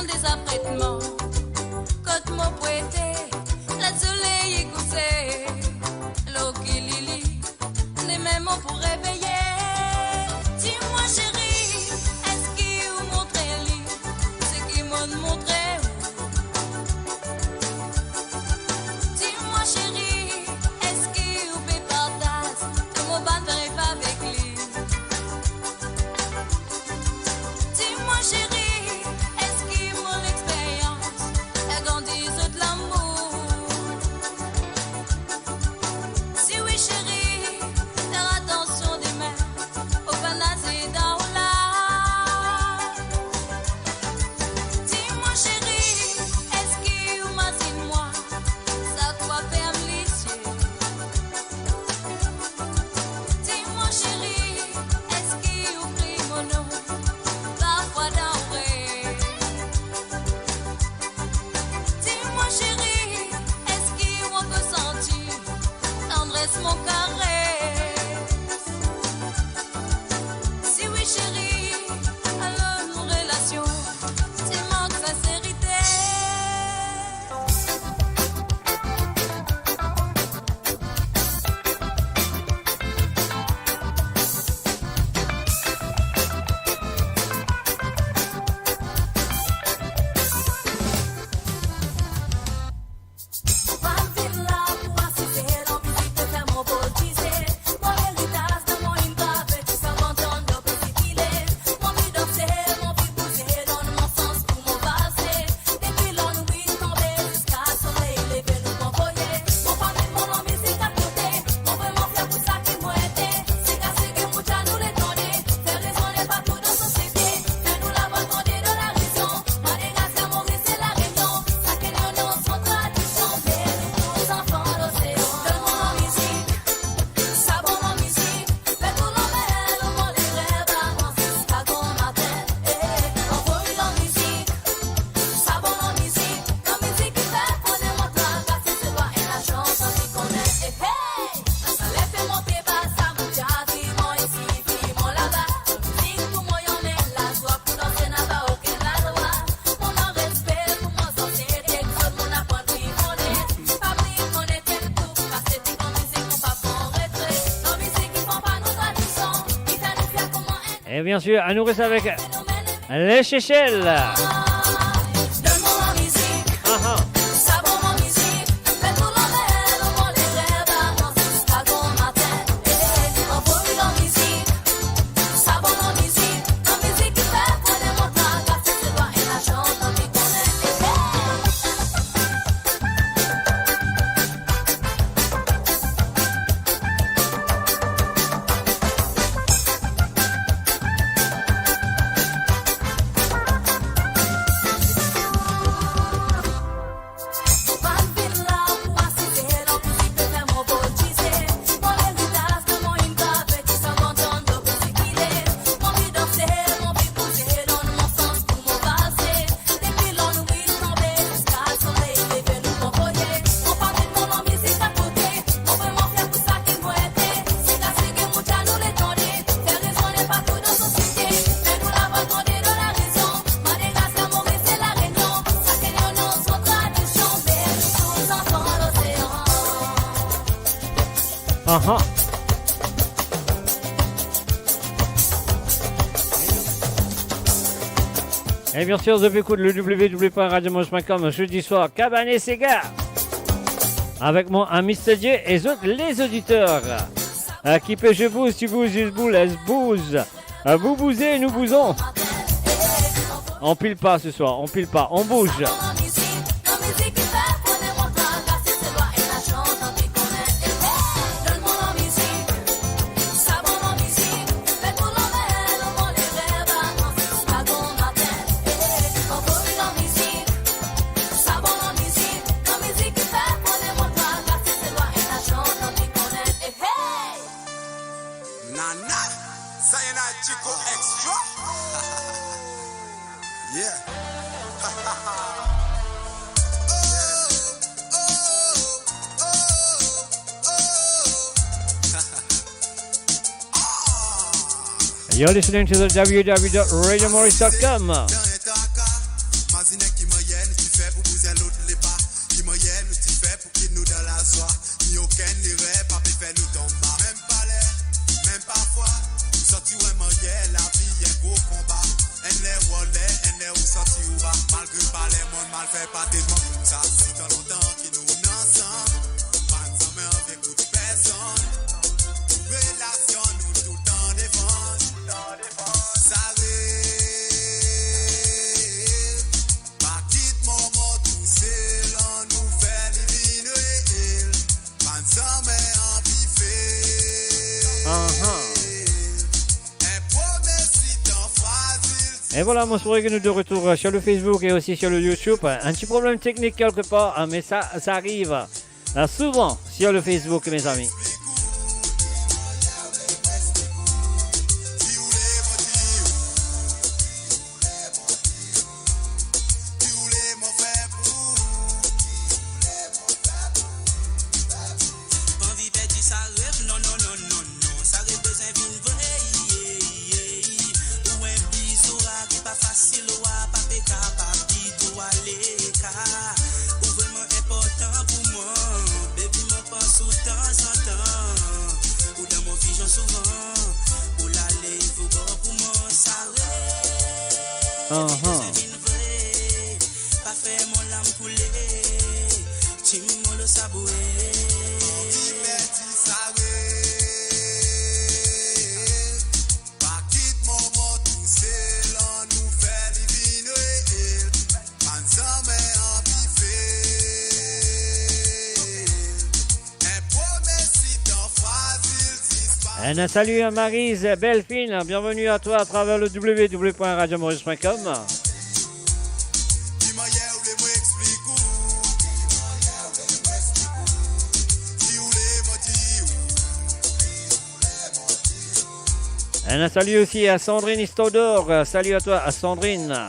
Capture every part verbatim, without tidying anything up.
Dezapretman, kot mo pou ete, ler soley kouse, lor ki lili, demin mo pou reveye. Di mwa seri, eski ou montre li seki mo montre ou? Di mwa seri, eski ou pe partaz tou mo bann rev avek li? Di mwa seri, eski mo lexperyans fer grandi zot lamour? Si wi seri, fer atansion demin, ou pa naze dan ou la. Di mwa seri, eski ou mazinn mwa, sa kwa fer mwa lisie? Di mwa seri, eski ou kri mo nom parfwa dan ou rev? Di mwa seri, eski ou ankor santi tandres mo kares? Si wi seri, alor nou relasion ti mank sinserite. Et bien sûr, à nous rester avec les Seychelles. Aha. Aha. Et bien sûr, vous écoutez le w w w point radio moris point com, jeudi soir, Cabane Sega. Avec mon ami Mister J et zot, les auditeurs. Euh, ki pe zwe bouz, ti bouz, zis boul, es bouz. Euh, vous bouzez, nous bouzons. On pile pas ce soir, on pile pas, on bouge. Nana, sa ena Chico Extra. Yeah. You're listening to the w w w dot radio moris dot com. Ere pa pe fer nou tonm ba. Mem paler, mem parfwa, sorti ou enn mannyer, lavi enn gro konba. Enn ler ou anler, enn ler ou sorti ou ba. Malgre paler monn mal fer, pa telman koumsa. Si tan lontan ki nou ansanm, pa nou zanmi anvi ekout personn. Relasion nou toultan devan. Sare, pa kit moman tousel, annou fer li vinn reel. Aha. Et voilà, mon sourire que nous de retour, euh, sur le Facebook et aussi sur le YouTube. Un petit problème technique quelque part, hein, mais ça, ça arrive, hein, souvent sur le Facebook, mes amis. Anvi perdi sa rev, non, non, non, non, non. Sa rev bizin vinn vre, yeah, yeah. Ou enn bizou rare, pa fasil, wa pa pe kapav kit ou ale, ka ou vreman inportan pou mwa. Baby, mo pans ou tanzantan. Ou dan mo vizion souvan. Ou lale, fou bor pou mwa, sa rev bizin vinn vre. Pa fer mo lam koule, tim mo lo sa boue. Anvi perdi sa rev, pa kit moman tousel, annou fer li vinn reel. Bann zanmi anvi fer. Un salut à Maryse Belfin, bienvenue à toi à travers le w w w point radio maurice point com. Un salut aussi à Sandrine Istodor, salut à toi à Sandrine.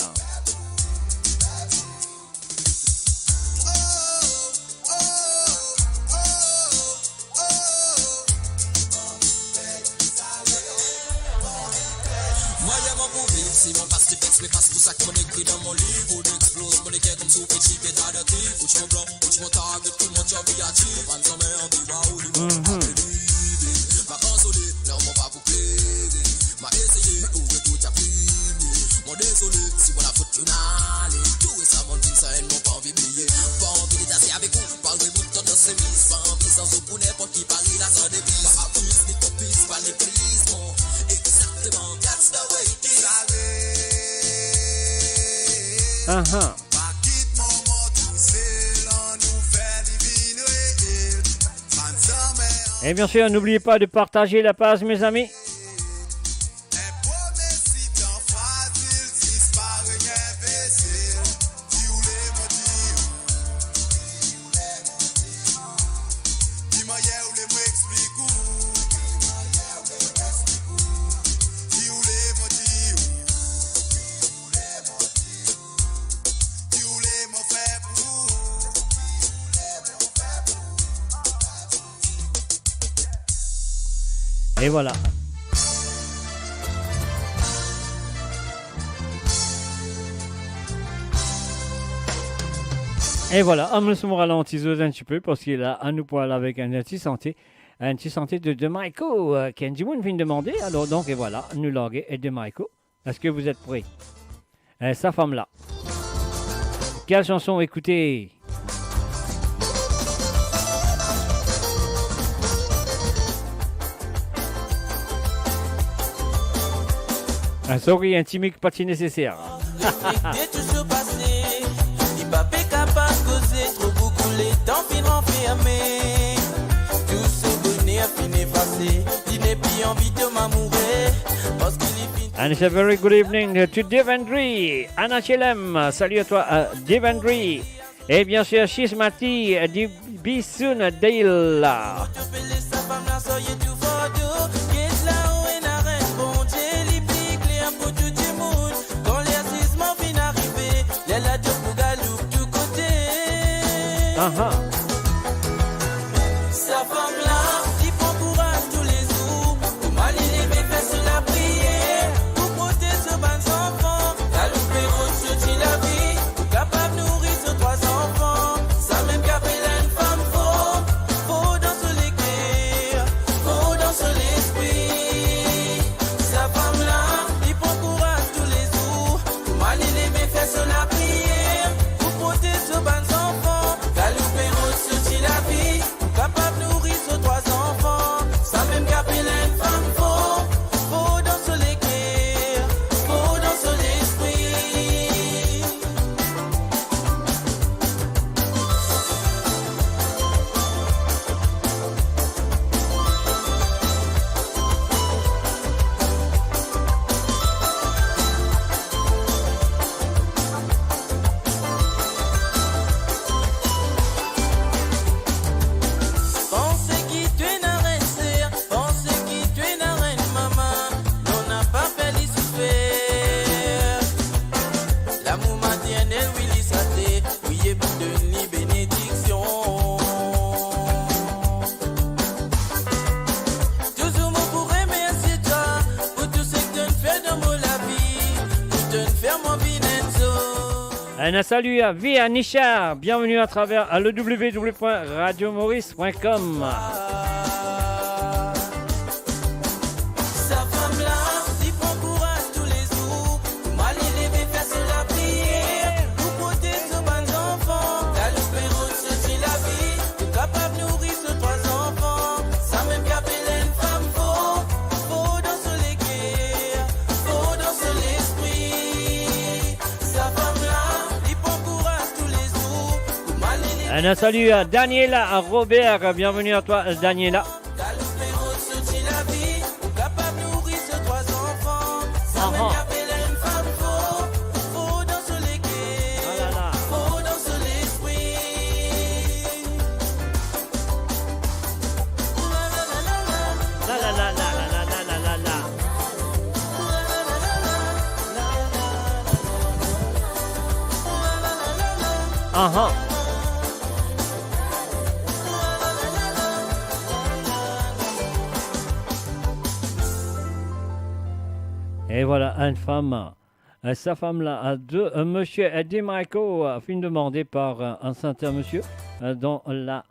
Mwa, mo pou viv, si mo pas li vex, me pas tou sak mo ekri dan mo liv, ou exploz mo leker koumsi ou pe tipe ta dan tiv, ou ti mo plan, ou ti mo target, tou mo ti anvi atir, bann zanmi anvi war ou, li mo pa pe viv, pa konzole, non mo pa pou plede, ma eseye, ou ekout sa fini, mo dezole, si mo lafot nou ale, tou sa monn vinn sa enn, mo pa anvi bliye, pa anvi detase avek ou, pa rebout tandans semiz, pa anvi zanz ou pou ninport ki pari lazan deviz, pa apis, ni konpis, pa negliz, mo, exactement, that's the way it is. Aha. Et bien sûr, n'oubliez pas de partager la page, mes amis. Et voilà. Et voilà, nou ralanti zot un petit peu, parski la, nou pou al avek un petit santé, un petit santé de, de Maiko, euh, ki enn dimoun vinn demande. Alors donc, et voilà, nou large de Maiko. Est-ce que vous êtes prêts ? Eh, sa fam la. Quelle chanson écouter ? Ah, sorry, un ti mic pa ti neseser. Respekte tou so pase, li pa pe kapav koze tro, boukou letan finn ranferme, tou so boner finn efase, li nepli anvi tom amoure, parski li finn And it's a very good evening to Devendri, Anna H L M. Salut à toi, euh, Devendri. Et bien sûr, Shismati, euh, du Bisoun Dale. Kan ler sizman finn arive, ler la to pou galoup tou kote. Aha. Sa fam la, li pran kouraz toulezour, kouma li leve fer so lapriyer, pou protez so bann zanfan, galoup pe rod sorti lavi, pou kapav nouri so trwa zanfan. Samem ki apel enn fam for, for dan so leker. Un salut à Via Nichard, bienvenue à travers le w w w point radio maurice point com. Sa fam la, li pran kouraz toulezour, pou mal eleve, fer so lapriyer, pou protez so bann zanfan, galoup e rod sorti lavi, pou kapav nouri so trwa zanfan. Samem ki apel enn fam for, for dan so leker, for dan so lespri. Sa fam la, li pran kouraz toulezour, pou mal eleve. Un salut à Daniela, à Robert, bienvenue à toi, Daniela. Galoup e rod sorti lavi, pou kapav nouri so trwa zanfan. Samem ki apel enn fam for, for dan so leker, for dan so lespri. La, la, la. Aha. Et voilà, une femme. Euh, sa fam la, euh, de, euh, monsieur Eddie Michael, euh, finn demandé par, euh, un certain monsieur, euh, dans la,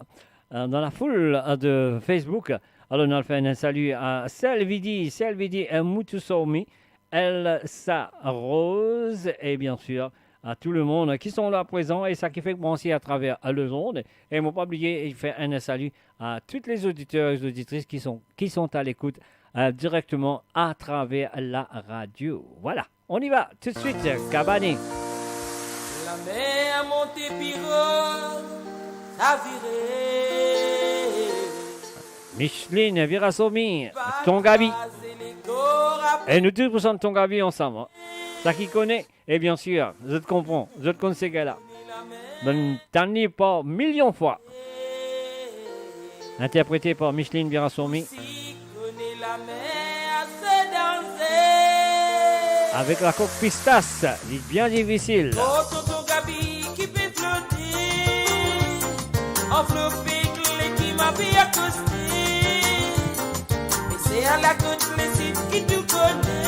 euh, dans la foule, euh, de Facebook. Alors, nou al fer un salut à Selvidi, Selvidi, euh, Mutusomi, Elsa Rose, et bien sûr, à tout le monde qui sont là présents et sa ki fek branche à travers, euh, les ondes. Et mo pa bliye fer un salut à tous les auditeurs et auditrices qui sont, qui sont à l'écoute, euh, directement à travers la radio. Voilà. On y va, tout de suite, Kabane. Lamer monte pli ro, sa vire. Micheline Virasomi, Ton Gabi. E nou tou pou sant Ton Gabi ansam, hein. Sa ki kone, e bien sûr, zot konpran, zot konn seki la. Bann tann li par milion fwa. Interprété par Micheline Virasomi. Avek lakok pistas, li bien difisil. Oh, tonton Gabi ki pe flote, anvlop ek legim ape akoste. Me se ala kot lezit ki tou kone,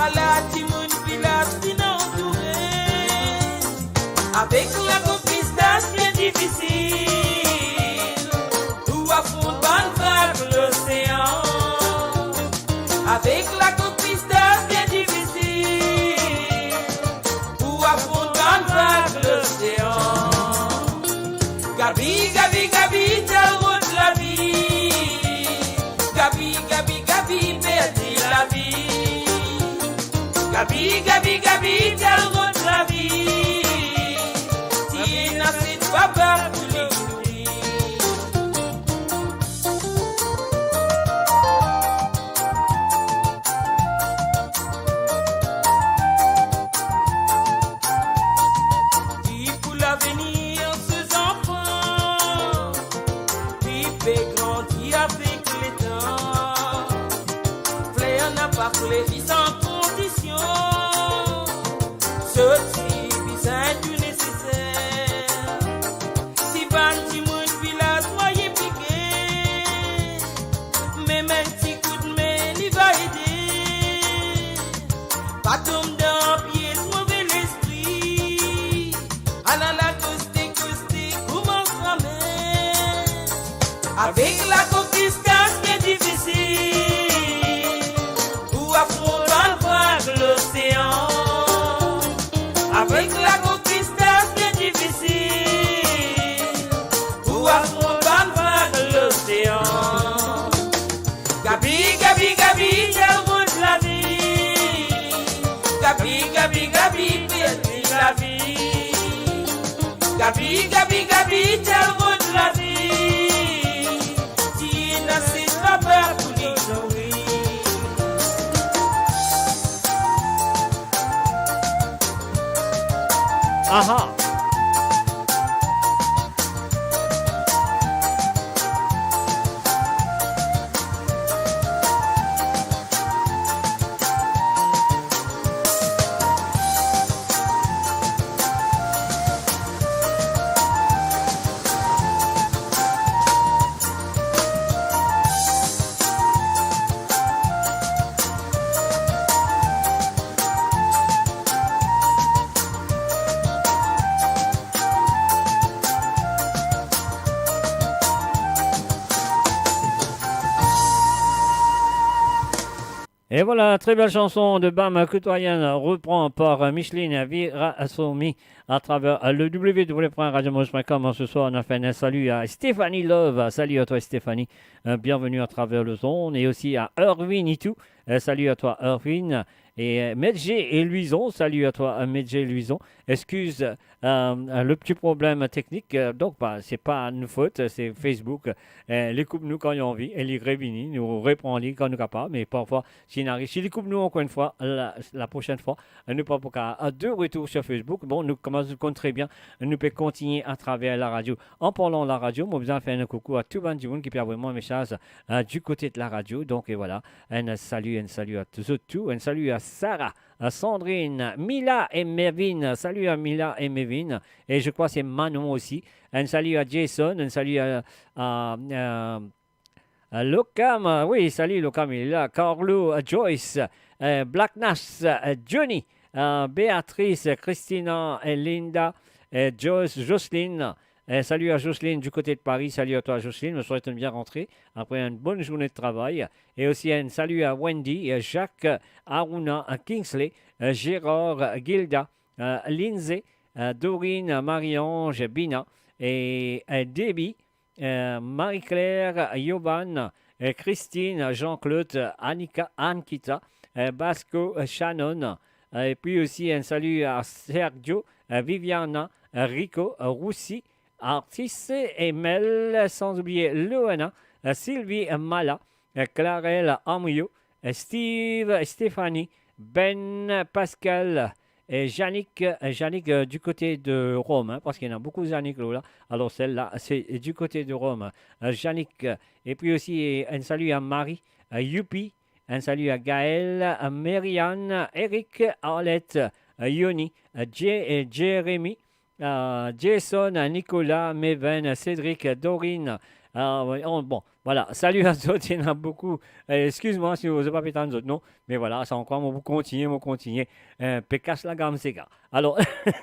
ala dimoun vilaz finn antoure. Avek lakok pistas bien difisil pou afront bann vag losean. Avek lakok pistas bien difisil pou afront bann vag losean. Gabi, Gabi, Gabi, ti al rod lavi. Gabi, Gabi, Gabi, perdi lavi. Gabi, Gabi, Gabi, ti al rod lavi. Ti ena set papa pou li nouri. Ki pou lavenir so zanfan, ki pe grandi avek letan. Fler napa fleri san kondision, sot ti bizin tou neseser. Si bann dimoun vilaz mwaye pike, mem enn ti koudme li va ede. Pa tom dan pies move lespri, ala la koste koste kouma zame. Avek lakok pistas bien difisil pou afront bann vag losean. Avek lakok pistas bien difisil pou afront bann vag losean. Gabi, Gabi, Gabi, ti al rod lavi. Gabi, Gabi, Gabi, perdi lavi. Gabi, Gabi, Gabi, ti al rod lavi. Ti ena set papa pou li nouri. Aha. Et voilà, très belle chanson de Bam Koutwayan, repris par, euh, Micheline Virasomi à travers, euh, le w w w point radio maurice point com. Ce soir, on a fait un salut à Stéphanie Love. Salut à toi, Stéphanie. Euh, bienvenue à travers le zone. Et aussi à Erwin Itou. Euh, salut à toi, Erwin. Et, euh, Medjé et Louison. Salut à toi, euh, Medjé et Louison. Excuse, euh, le petit problème technique. Euh, donc, bah, c'est pas une faute, c'est Facebook. Euh, li koup nou kan li anvi, e li revini, nou repran li kan nou kapav, me parfwa, si li ariv, si li koup nou ankor enn fwa, la, la prosenn fwa, nou pa pou kapav, a de retour sur Facebook. Bon, nou koumans nou konn tre bien, nou pe kontigne atraver laradio. An parlan laradio, mo bizin fer enn koukou a tou bann dimoun ki pe avoy mwa mesaz, euh, du côté de la radio. Donc, et voilà, un salut, un salut à tous, tout, un salut à Sarah, à Sandrine, Mila et Mervin. Salut à Mila et Mervin. Et je crois c'est Manon aussi. Un salut à Jason, un salut à, à, à, à Locam. Oui, salut Locam, il est là. Carlo, euh, Joyce, euh, Black Nas, euh, Johnny, euh, Béatrice, Christina, euh, Linda, euh, Joyce, Jocelyne. Euh, salut à Jocelyne du côté de Paris. Salut à toi, Jocelyne. Je souhaite une bien rentrée après une bonne journée de travail. Et aussi un salut à Wendy, euh, Jacques, euh, Aruna, euh, Kingsley, euh, Gérard, euh, Gilda, euh, Lindsay, euh, Dorine, euh, Marie-Ange, Bina et, euh, Debbie, euh, Marie-Claire, Yovan, euh, Christine, Jean-Claude, Annika, Ankita, euh, Basco, euh, Shannon, euh, et puis aussi un salut à Sergio, euh, Viviana, euh, Rico, euh, Roussy, Artis, Emel, sans oublier Loana, euh, Sylvie, euh, Mala, euh, Clarel, Amrio, euh, Steve, Stéphanie, Ben, Pascal, euh, Yannick, euh, Yannick, euh, du côté de Rome, hein, parce qu'il y en a beaucoup Yannick là. Alors celle-là, c'est du côté de Rome. Euh, Yannick, euh, et puis aussi, euh, un salut à Marie, à Youpi, un salut à Gaël, à Marianne, Eric, Arlette, à Yoni, à Jé-, euh, Jérémy, euh, Jason, euh, Nicolas, Meven, euh, Cédric, euh, Dorine. Euh, ouais, on, bon, voilà. Salut à zot, il y en a beaucoup. Euh, excuse-moi si vous n'avez pas pu entendre zot nom, mais voilà, c'est encore, on va continuer, on va continuer. Euh, pe kas lagam sega. Alors,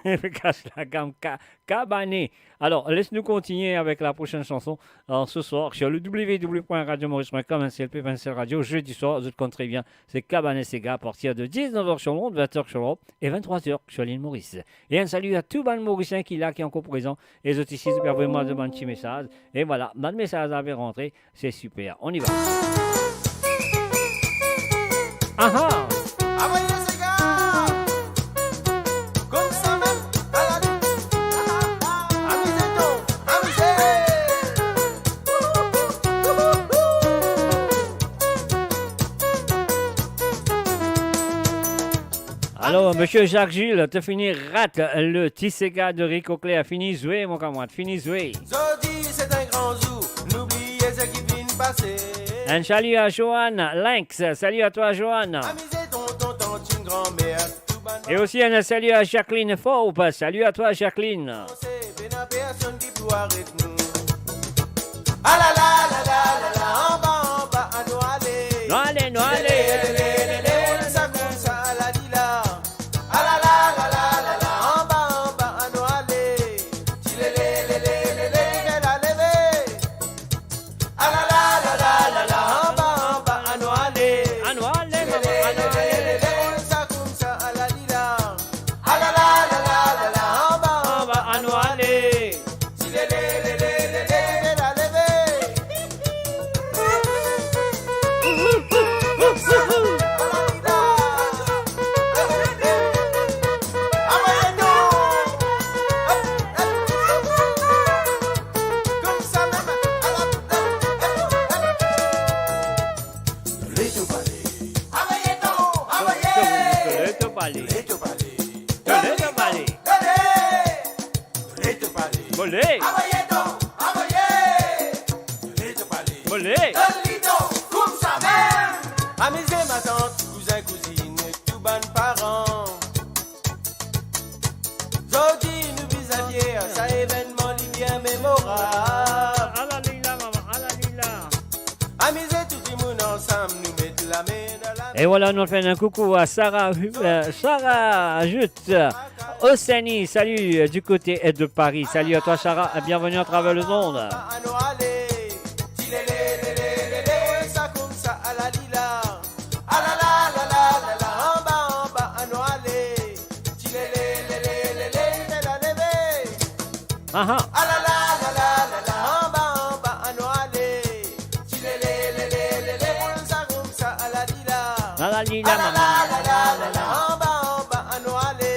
pe kas lagam ka-, kabane. Alors, laisse-nous continuer avec la prochaine chanson. Alors, ce soir, sur le w w w point radio maurice point com, un seul peuple, une seule radio, jeudi soir, zot konn tre bien, c'est Kabane Sega à partir de dix-neuf heures sur Londres, vingt heures sur l'Europe et vingt-trois heures sur l'île Maurice. Et un salut à tout bann Morisien ki la, ki ankor prezan. E zot isi, zot pe avoy mwa bann ti mesaz. E voilà, bann mesaz la pe rantre, c'est super. On y va. Aha! Avoye sega! Koumsamem, ala, amize twa, amize! Alors, monsieur Jacques Jules, t'as fini rat le ti sega de Rico Claire. Fini zwe, mon camarade, fini zwe. Zordi, c'est un grand jour, n'oublie ce qui vient de passer. Un salut à Johan Lynx. Salut à toi, Johan. Amize tonton, tantine, grand-mère, tout bann. Et aussi un salut à Jacqueline Forbes. Salut à toi, Jacqueline. Pena personn ki pou aret nou. Alala, lala, lala, anba, anba, anou ale. Nou ale, nou ale. Lele, lele, lele, sa koumsa, ala li la. Alala, lala, lala, anba, anba, anou ale. Ti lele, lele, lele, leve la, leve. Alala, lala, lala, anba, anba, anou ale. Anou ale, mama, anou ale. Ti lele, lele, lele, sa koumsa, ala li la. Alala, lala, lala, anba, anba, anou ale. Ti lele, lele, lele, leve la, leve. Leto pale. Leto pale. Leto pale. Leto pale. Mole. Mole. Mole. Amize matant, kouzin, kouzinn, tou bann paran. Zordi nou bizin fier, sa evennman li bien memorab. Ala li la, mama, ala li la. Amize tou dimoun ansam, nou met lame dan lame. Et voilà, nou fer un coucou à Sarah, euh, Sarah Jut, euh, Océanie, salut, euh, du côté, euh, de Paris. Salut à toi, Sarah, et bienvenue à travers le monde. Anou ale, ti lele, lele, lele, sa koumsa, ala li la. Alala, Aha. Ala la la la la la, anba anba anou ale. Ti le le le le le le, boul sa koumsa, ala li la. Ala li la, mama. Ala la la la la, anba anba anou ale.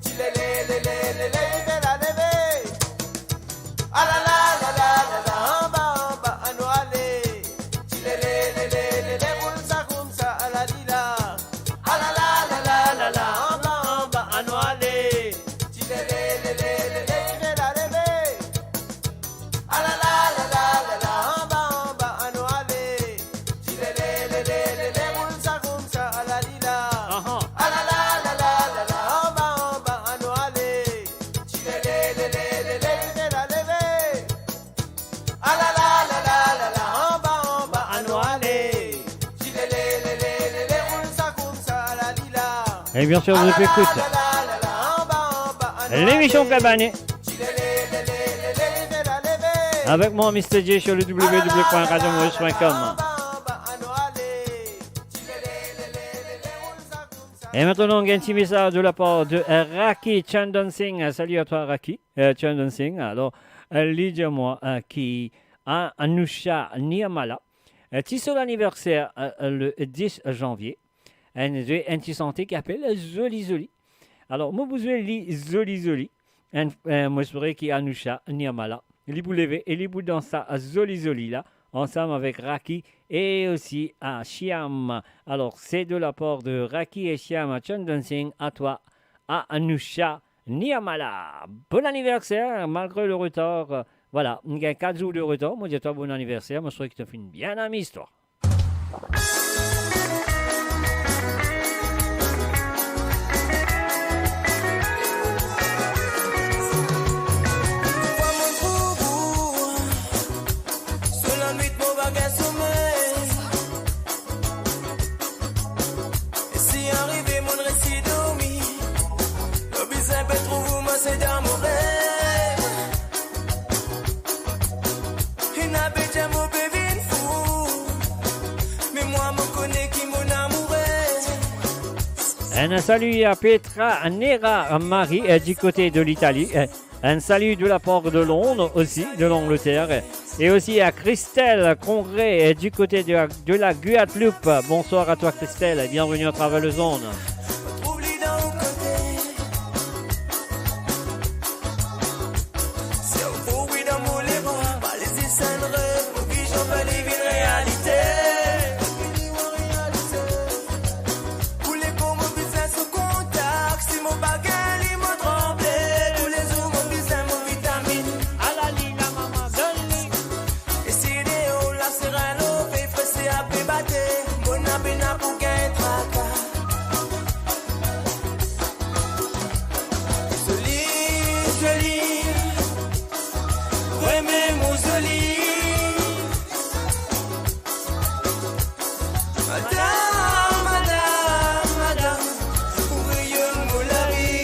Ti le le le le le le, leve la leve. Ala la la la la la, anba anba anou ale. Ti le le le le le le, boul sa koumsa, ala li la. Ala la la la la la, anba anba anou ale. Ti le le le le le le, leve la leve. Ala la la la la la, anba anba anou ale. Ti le le le le le le, boul sa koumsa, ala li la. Aha. Ala la la la la la, anba anba anou ale. Ti le le le le le le, leve la leve. Ala la la la la la, anba anba anou ale. Ti le le le le le le, boul sa koumsa, ala li la. Et bien sûr, vous écoutez l'émission Kabané avec moi, Mister J, sur le w w w point radio maurice point com. Et maintenant, on a un petit message de la part de, euh, Raki Chandan Singh. Salut à toi, Raki, euh, Chandan Singh. Alors, euh, li dir mwa, euh, ki Anusha Nirmala, euh, ti so laniverser, euh, le dis janvier. Enn, enn ti sante ki apel Zoli Zoli. Alor, mo pou zwe li Zoli Zoli. Enn, euh, mo espere ki Anusha Nirmala, li pou leve e li pou dans sa Zoli Zoli la, ansam avek Raki e osi a Shyam. Alors, c'est de la part de Raki et Shyam à Chandan Singh, à toi, à Anusha Nirmala. Bon anniversaire, malgré le retard. Voilà, nou gagn kat zour de retar. Mo dir twa bon anniverser, mo swete ki to finn bien amiz twa. So lanwit mo pa gagn somey. E si arive mo resi dormi, mo bizin pe trouv ou, mo se dan mo rev. Ena be dir mo pe vinn fou, me mwa mo kone ki mo amoure. Un salut à Petra Nera Marie, euh, du côté de l'Italie. Euh, Un salut de la part de Londres aussi, de l'Angleterre. Et aussi à Christelle Congré, euh, du côté de, de la Guadeloupe. Bonsoir à toi, Christelle, et bienvenue à travers les ondes. Pou lekor mo bizin so kontak, si mo pa gagn li, mo tranble. Toulezour mo bizin mo vitaminn. Ala li la mama, donn li. E si deor la se ralo, fey frese ape bate, mo napa pena pou gagn traka. Zoli, zoli, vremem ou zoli. Madam, madam, madam, ou reyonn mo lavi.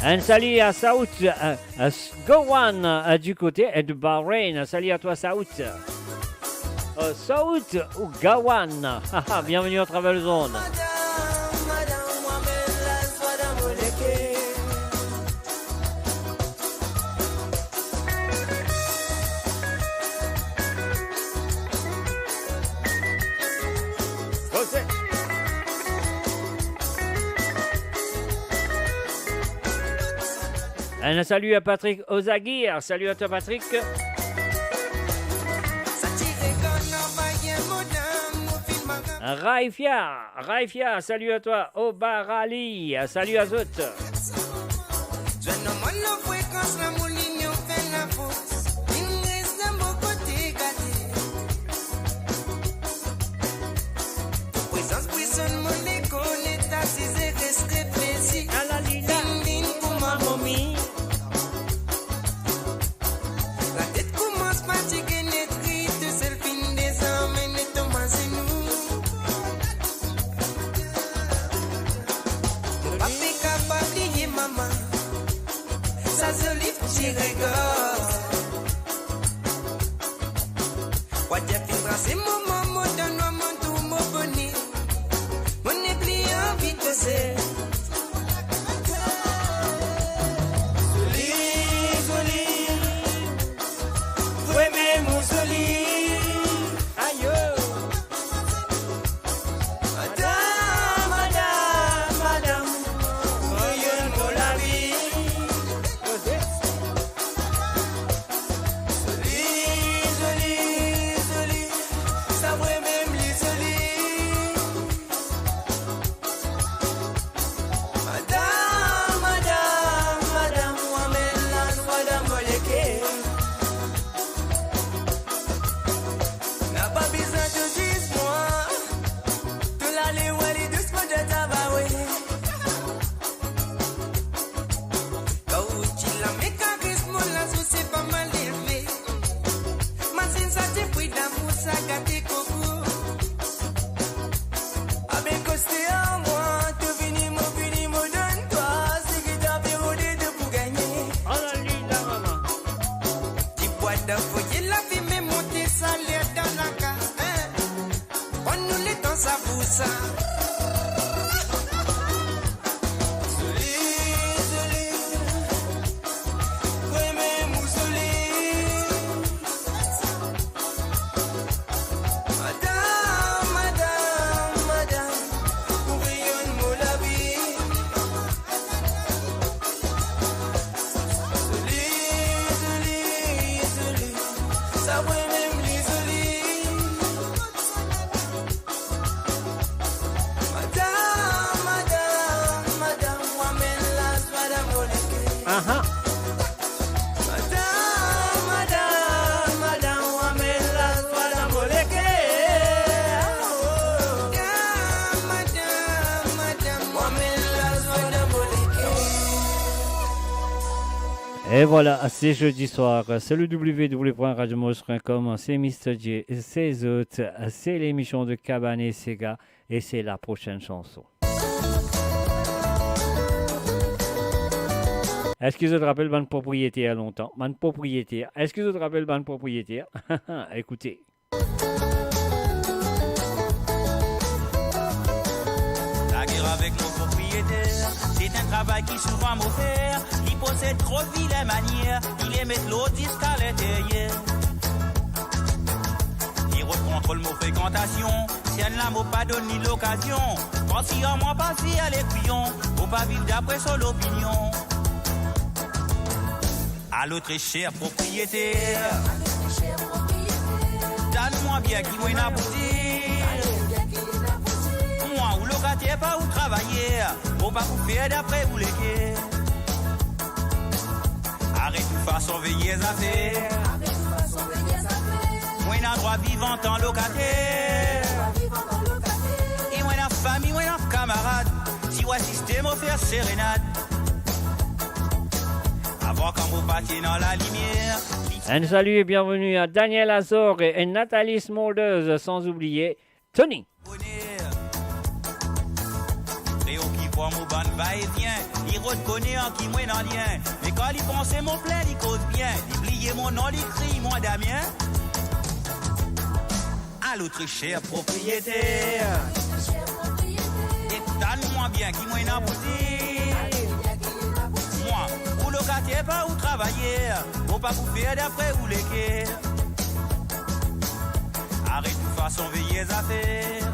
Un salut à Saoud, euh, euh, Gawan, euh, du côté, euh, de Bahreïn. Un salut à toi, Saoud. Euh, Saoud ou Gawan. Bienvenue à travers les ondes. Un salut à Patrick Ozaguirre. Salut à toi, Patrick. Raifia, Raifia, salut à toi. Obarali, salut à zot. Zwenn nou mwa lor frekans lamour, linyon fer lafors. Vinn res dan mo kote gade. To prezans brisonn mo lekor, net asize res reflesi. Vinn, vinn kouma momi. Latet koumans fatige, net ri, to sel finn dezame, net tom azenou. Mo pa pe kapav bliye mama, sa zoli ti regar. Wadia finn trase mo mor, mo dan nwar, mo tou, mo bone. Mo nepli anvi koze. Sa gate koko. Abe koste a mwa, to vini, mo vini, mo donn twa, seki to pe rode, to pou gagne. Ala li la, mama. Dibwa dan foye, lafime monte, sa ler dan lakaz, hein. Pran nou letan, sa pou sa. Zoli, zoli. Wi, mem ou zoli. Madam, madam, madam, ou reyonn mo lavi. Zoli, zoli, zoli, sa vremem li zoli. Madam, madam, madam, ou amenn lazwa dan mo leker. Aha. Madam, madam, madam, ou amenn lazwa dan mo leker. Madam, madam, madam, ou amenn lazwa dan mo leker. Et voilà, c'est jeudi soir, c'est le w w w point radio moris point com, c'est Mister J, c'est zot, c'est l'émission de Cabane et Sega, et c'est la prochaine chanson. Eski zot rapel bann propriyeter lontan? Bann propriyeter. Eski zot rapel bann propriyeter? Ekoute. Lager avek mo propriyeter, se enn travay ki souvan mo fer, li posed tro vilin manier, li le met lord ziska linteryer. Li rod kontrol mo frekantasion, si enn la mo pa donn li lokazion. Kan si an mwa pa fer lekwiyon, mo pa viv dapre so lopinion. Alo, tre ser propriyeter, tann mwa bien ki mo ena pou dir. Mwa ou lokater, pa ou travayer, mo pa pou fer dapre ou leker. Aret ou fason veye zafer. Mo ena drwa viv antan lokater. E mo ena fami, mo ena kamarad. Ti wa sistem mo fer serenad. Avan kan mo pa ti ena lalimier. Un salut et bienvenue à Daniel Azor et Nathalie Smulders, sans oublier Tony. Boner. Preokip ar mo bann va-e-vien, li rod kone ar ki mo ena lien. Me kan li panse mo plin, li koz bien, li bliye mo nom, li kriy mwa Damien. Alo, tre ser propriyeter, tann mwa bien ki mo ena pou dir. Mwa ou lokater, pa ou travayer, mo pa pou fer dapre ou leker. Aret ou fason veye zafer.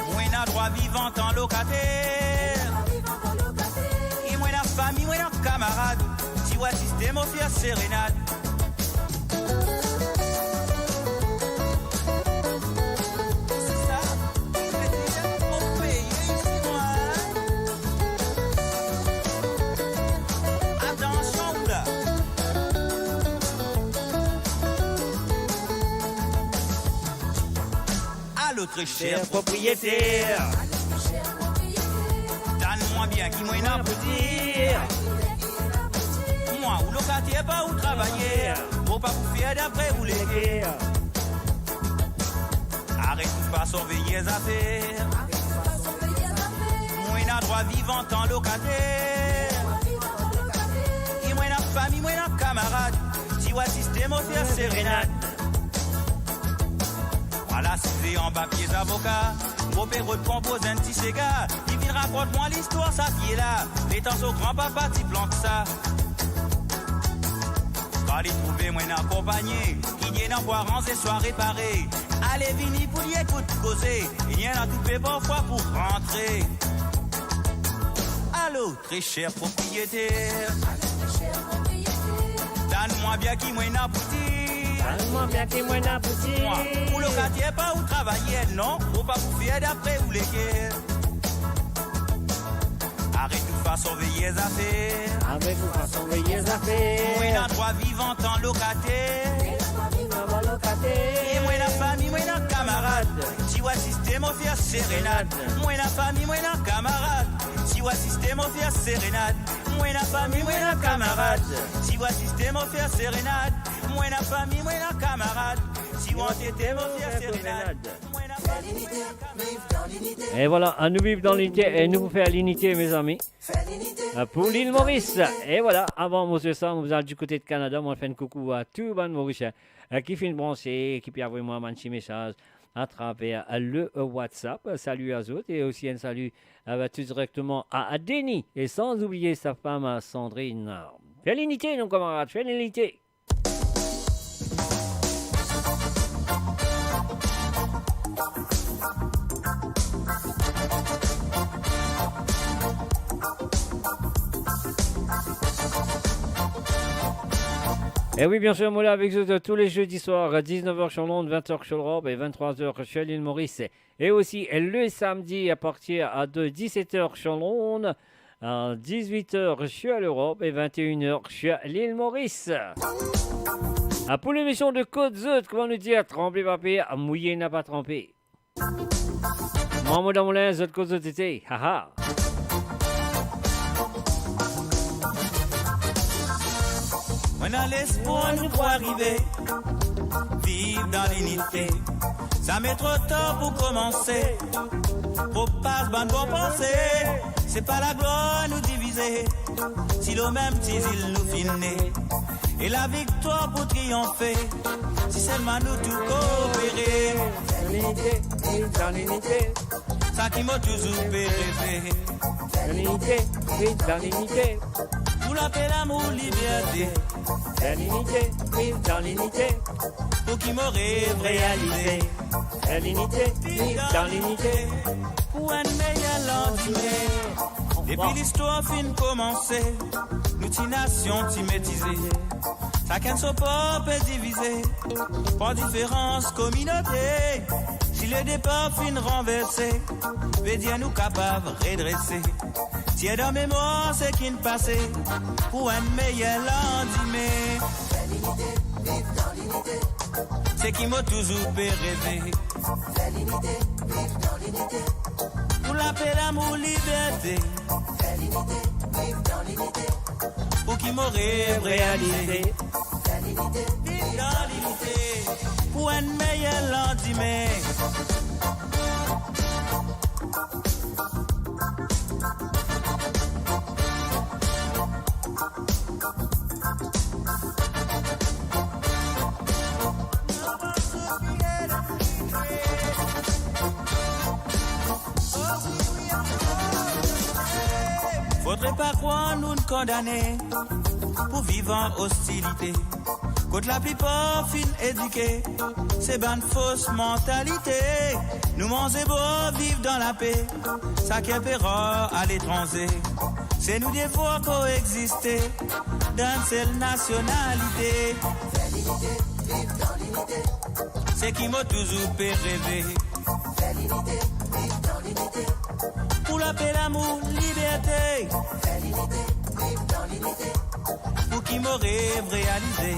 Mo ena drwa viv antan lokater. E mo ena fami, mo ena kamarad. Ti wa sistem mo fer serenad. Atansion la. Alo, tre ser propriyeter, tann mwa bien ki mo ena pou dir. Mwa ou lokater, pa ou travayer, mo pa pou fer dapre ou leker. Aret ou fason veye zafer. Mo ena drwa viv antan lokater. E mo ena fami, mo ena kamarad. Ti wa sistem mo fer serenad. Mwa la size anba pie zavoka, mo pe rod konpoz enn ti sega. Li vinn rakont mwa listwar sa pie la, letan so granpapa ti plant sa. Kan li trouve mo ena konpagnie, ki ena pou aranze swa repare, ale vini pou li ekout koze, e li ena toupe parfwa pou rantre. Alo, tre ser propriyeter, tann mwa bien ki mo ena pou dir. Tann mwa bien ki mo ena pou dir. Mwa ou lokater, pa ou travayer, non, mo pa pou fer dapre ou leker. Aret ou fason veye zafer. Aret ou fason veye zafer. Mo ena drwa viv antan lokater. Mo ena drwa viv antan lokater. E mo ena fami, mo ena kamarad. Ti wa sistem mo fer serenad. Mo ena fami, mo ena kamarad. Ti wa sistem mo fer serenad. Mo ena fami, mo ena kamarad. Ti wa sistem mo fer serenad. Mo ena fami, mo ena kamarad. E vwala, nou viv dan linite e nou pou fer linite, mezami. Pou Lil Moris. E vwala, avan mo dir sa, mo bizin al dikote de Kanada, mo fer enn koukou a tou bann Morisien ki finn branse, ki pe avoy mwa bann ti mesaz atraver le WhatsApp. Sali a zot e osi enn sali, eh ben, tou direkteman a, a Denis e san oubliye sa fam, Sandrine. Fer linite, non, kamarad, fer linite. E wi, biensir, mo la avek zot tou le zedi swar, diznef er sur Lond, vin er sur Lorop e vinn trwa er sur Lil Moris. E osi le samdi a partir de diset er sur Lond, a dizuit er sur Lorop e vinn e enn er sur Lil Moris. A, pou lemision de Kot Zot, kouma nou dir, tranpe pa per, mouye napa tranpe. Mwa mo dan mo linz, zot kot zot ete, ha ha. Mo ena lespwar nou pou arive viv dan linite. Zame tro tar pou koumanse. Propaz bann bon panse. Se pa laglwar nou divize. Si lor mem ti zil nou finn ne. E laviktwar pou triyonfe. Si selman nou tou koopere. Linite, viv dan linite. Sa ki mo touzour pe reve. Linite, viv dan linite. Pou lape, lamour, liberte. Linite, viv dan linite. Pou ki mo rev realize. Linite, viv dan linite. Pou enn meyer landime. Depi listwar finn koumanse, nou ti nasion ti metize. Sakenn so por pe divize par diferans kominote. Si ledepar finn ranverse, vedir nou kapav redrese. Tir dan memwar seki'nn pase pou enn meyer landime. Seki mo touzour pe reve. Pou lape, lamour, liberte. Pou ki mo rev realize. Viv dan linite. Pou enn meyer landime. Fodre pa krwar nou'nn kondane pou viv an ostilite. Kot laplipar finn edike, se bann fos mantalite. Nou manze bwar, viv dan lape, saki enpe rar aletranze. Se nou devwar koexiste dan enn sel nasionalite. Seki mo touzour pe reve. Pou lape, lamour, liberte. Pou ki mo rev realize.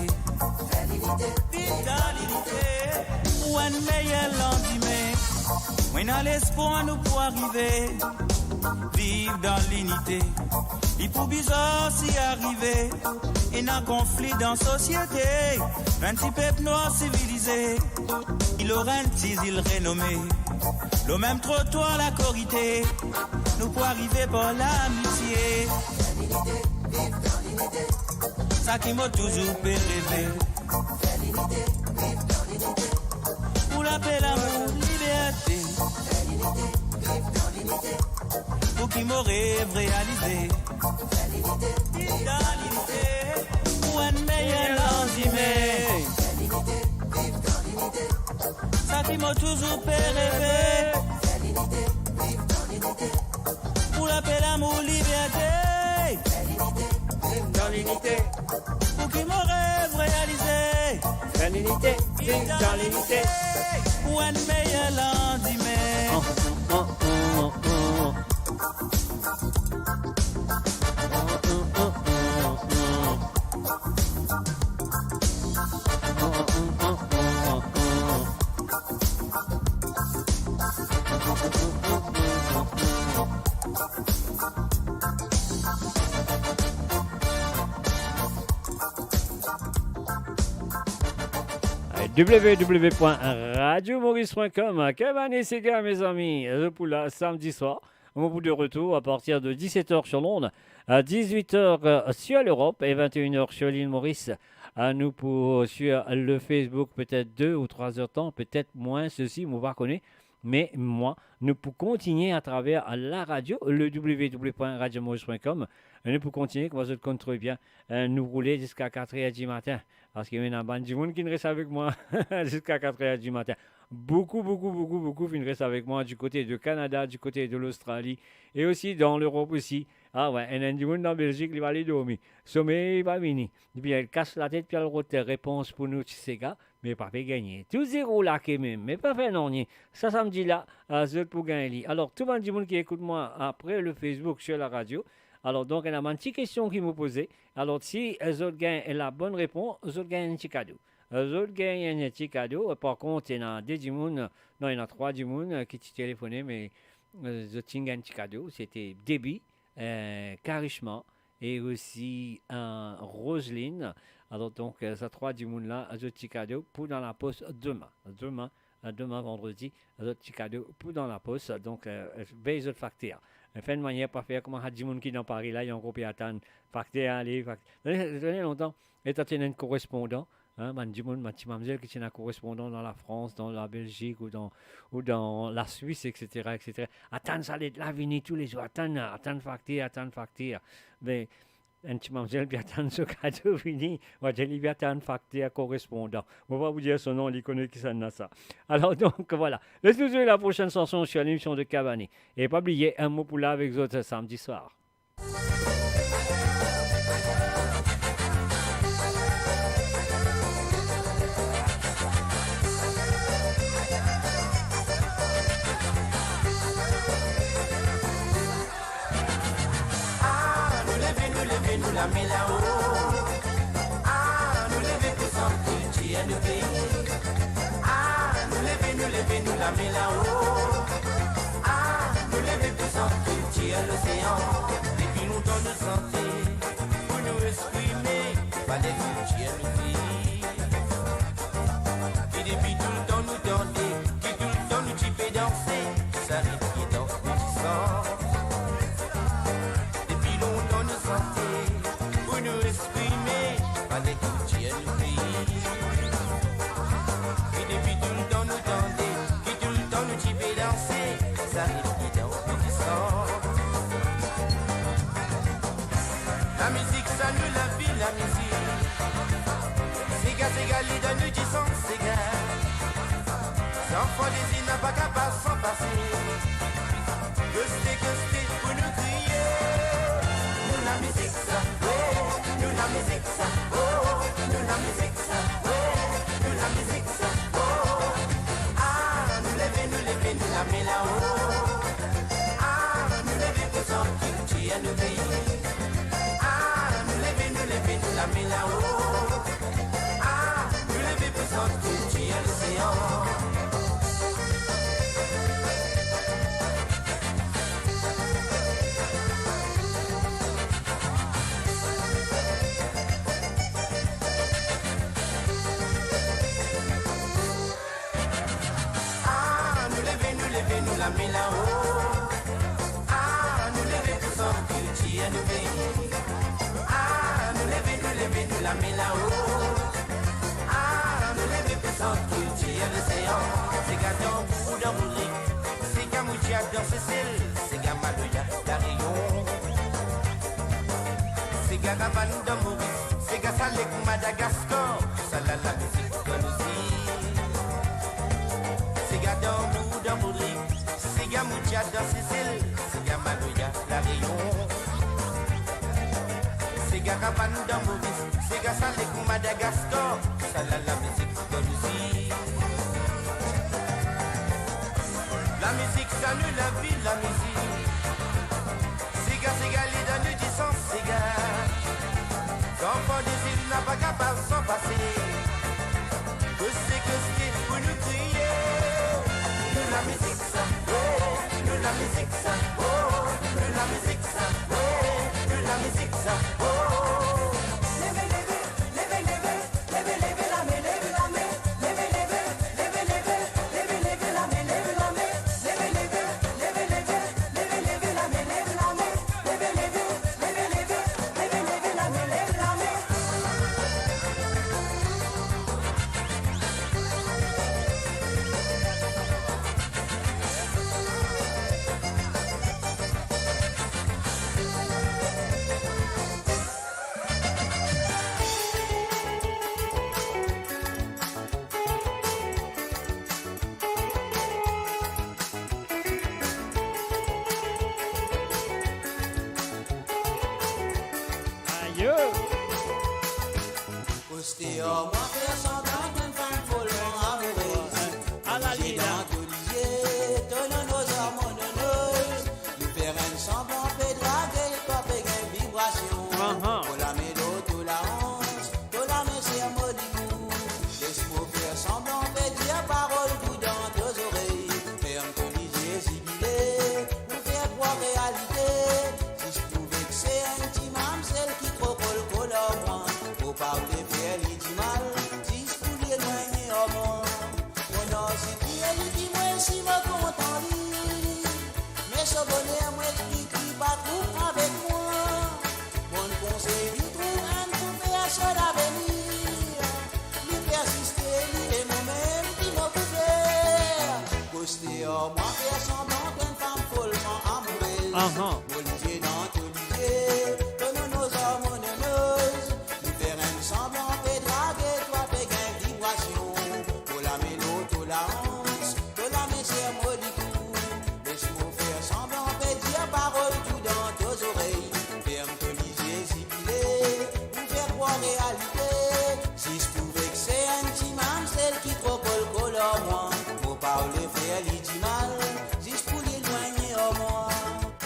Viv dan linite. Pou enn meyer landime. Mo ena lespwar nou pou arive. Viv dan linite. Li pou bizar si arive ena konfli dan sosiete. Enn ti pep nwar sivilize, ki lor enn ti zil renome. Lor mem trotwar lakorite, nou pou arive par lamitie. Seki mo touzour pe reve. Pou lape, lamour, liberte. Pou ki mo rev realize. Viv dan linite. Pou enn meyer landime. Seki mo touzour pe reve. Pou lape, lamour, liberte. Viv dan linite. Pou ki mo rev realize. Fer linite, viv dan linite. Pou enn meyer landime. Ay, W W W point radio maurice point com. Kevin Sega, mezami, zot pou la samdi swar. Mo pou de retour à partir de dix-sept heures sur l'onde, à dix-huit heures, euh, sur l'Europe et vingt et une heures sur l'île Maurice. Euh, nou pou, euh, sur le Facebook, peut-être deux ou trois heures de temps, peut-être moins, ceci, mo pa kone. Me mwa, nou pou kontigne atraver la radio, le W W W point radio maurice point com. Nou pou kontigne, kouma zot konn tre bien, euh, nou roule ziska quatre heures du matin. Parski ena bann dimoun ki res avek mwa ziska quatre heures du matin. Boukou, boukou, boukou, boukou finn res avek mwa du kote de Kanada, du kote de Lostrali, e osi dan Lerop osi. Ah ouais, ena enn dimoun dan Belzik, li pa ale dormi. Somey pa vini. Depi li kas latet, pou al rod repons pou nou, ti sega, me pa pe gagne. Touzour lake mem, me pa fer nanye. Sa samdi la, ah, zot pou gagn li. Alor, tou bann dimoun ki ekout mwa apre le Facebook, sur la radio, alor, donk, ena bann ti kestion ki mo poze. Alor, si, eh, zot gagn la bonne réponse, zot gagn enn ti kado. Eh, zot gagn enn ti kado. Eh, par kont, ena de dimoun, non, ena trwa dimoun, eh, ki ti telefone, me, eh, zot ti gagn ti kado. Se te Debbie, eh, Karishma e osi, eh, Roseline. Alor, donk, eh, sa trwa dimoun la, zot ti kado pou dan lapos demin. Demin, eh, demin vandredi, zot ti kado pou dan lapos. Donk, eh, vey zot fakter. Enn manier, pa fer kouma sa dimoun ki dan Pari la, li ankor pe atann fakter, ale, fak-, zot ena lontan, e ta ti ena enn korespondan, hein, bann dimoun, bann ti mamzel ki ti ena korespondan dan Lafrans, dan Labelzik ou dan, ou dan Laswis, et cetera, et cetera. Atann sa let la vini toulezour, atann, atann fakter, atann fakter. Me enn ti mamzel pe atann so kado vini, mo dir li pe atann fakter korespondan. Mo pa pou dir so nom, li kone kisannla sa. Alor donk, vwala. Les nou zwe la prochaine chanson sur l'émission de Cavani. E pa bliye, enn mo pou la avek zot samdi swar. Ah, nou leve, nou leve, nou lame lao. Ah, nou leve pou sant kiltir nou pei. Ah, nou leve, nou leve, nou lame lao. Ah, nou leve pou sant kiltir losean. Depi lontan nou sante, pou nou eksprime, fale kiltir nou viv. Ki depi toultan nou tande, ki toultan nou ti pe danse, sa ritm ki dans nou ti san. Depi lontan nou sante, pou nou eksprime, fale kiltir nou viv. Ki depi toultan nou tande, ki toultan nou ti pe danse, sa ritm ki dans nou ti san. Lamizik sa nou lavi, lamizik. Sega, sega, li donn nou disan, sega. Zanfan dezi napa kapav san pase. Koste, koste, pou nou kriye. Nou lamizik sa, we. Nou lamizik sa, oh. Nou lamizik sa, we. Nou lamizik sa, oh. Ah, nou leve, nou leve, nou lame lao. Ah, nou leve pou sant kiltir nou pei. Ah, nou leve, nou leve, nou lame lao. Ah, nou leve pou sant kiltir losean. Ah, nou leve, nou leve, nou lame lao. Ah, nou leve pou sant kiltir nou pei. Ah, nou leve, nou leve, nou lame lao. Ah, nou leve pou sant kiltir losean. Sega dan boudou, dan bourik, sega moutia dan Sesel, sega maloya La Reyon. Sega ravann dan Moris, sega salek Madagaskar, sa la lamizik dan nou zil. Sega dan boudou, dan bourik, sega moutia dan Sesel, sega maloya La Reyon. Sega ravann dan Moris, sega salek Madagaskar, sa la lamizik dan nou zil. Lamizik sa nou lavi, lamizik. Sega, sega, li donn nou disan, sega. Zanfan dezi napa kapav san pase. Koste, koste, pou nou kriye. Nou lamizik sa, we. Nou lamizik sa, oh. Nou lamizik sa, we. Nou lamizik sa, oh. Leve, leve, leve, leve. Koste ar mwa, fer sanblan to enn fam folman amourez. Ala li la. Olizie, to nonoz ar mo nonoz. Nou fer enn sanblan pe drage, twa pe gagn vibrasion. Ahan. Mo lame lor to laans, to lame ser mo likou. Les mo fer sanblan pe dir parol dou dan to zorey. Ferm to lizie, zibile, pou fer krwar realite. Zis pou vekse enn ti mamzel ki tro kolkol ar mwa. Mo pa oule fer li dimal, zis pou li elwegn ar mwa. Mo naz li, li dir mwa si mo kontan li. Me so boner mo explik li pa trouv avek mwa. Mo konsey li trouv enn pou fer so lavenir. Li persiste, li e momem ki mo pou fer. Koste ar mwa, fer sanblan to enn fam folman amourez. Ahan. Mo lizie dan to lizie, to nonoz ar mo nonoz. Nou fer enn sanblan pe drage, twa pe gagn vibrasion. Mo lame lor to laans, to lame ser mo likou. Les mo fer sanblan pe dir parol dou dan to zorey. Ferm to lizie, zibile, pou fer krwar realite. Zis pou vekse enn ti mamzel ki tro kolkol ar mwa. Mo pa oule fer li dimal, zis pou li elwegn ar mwa.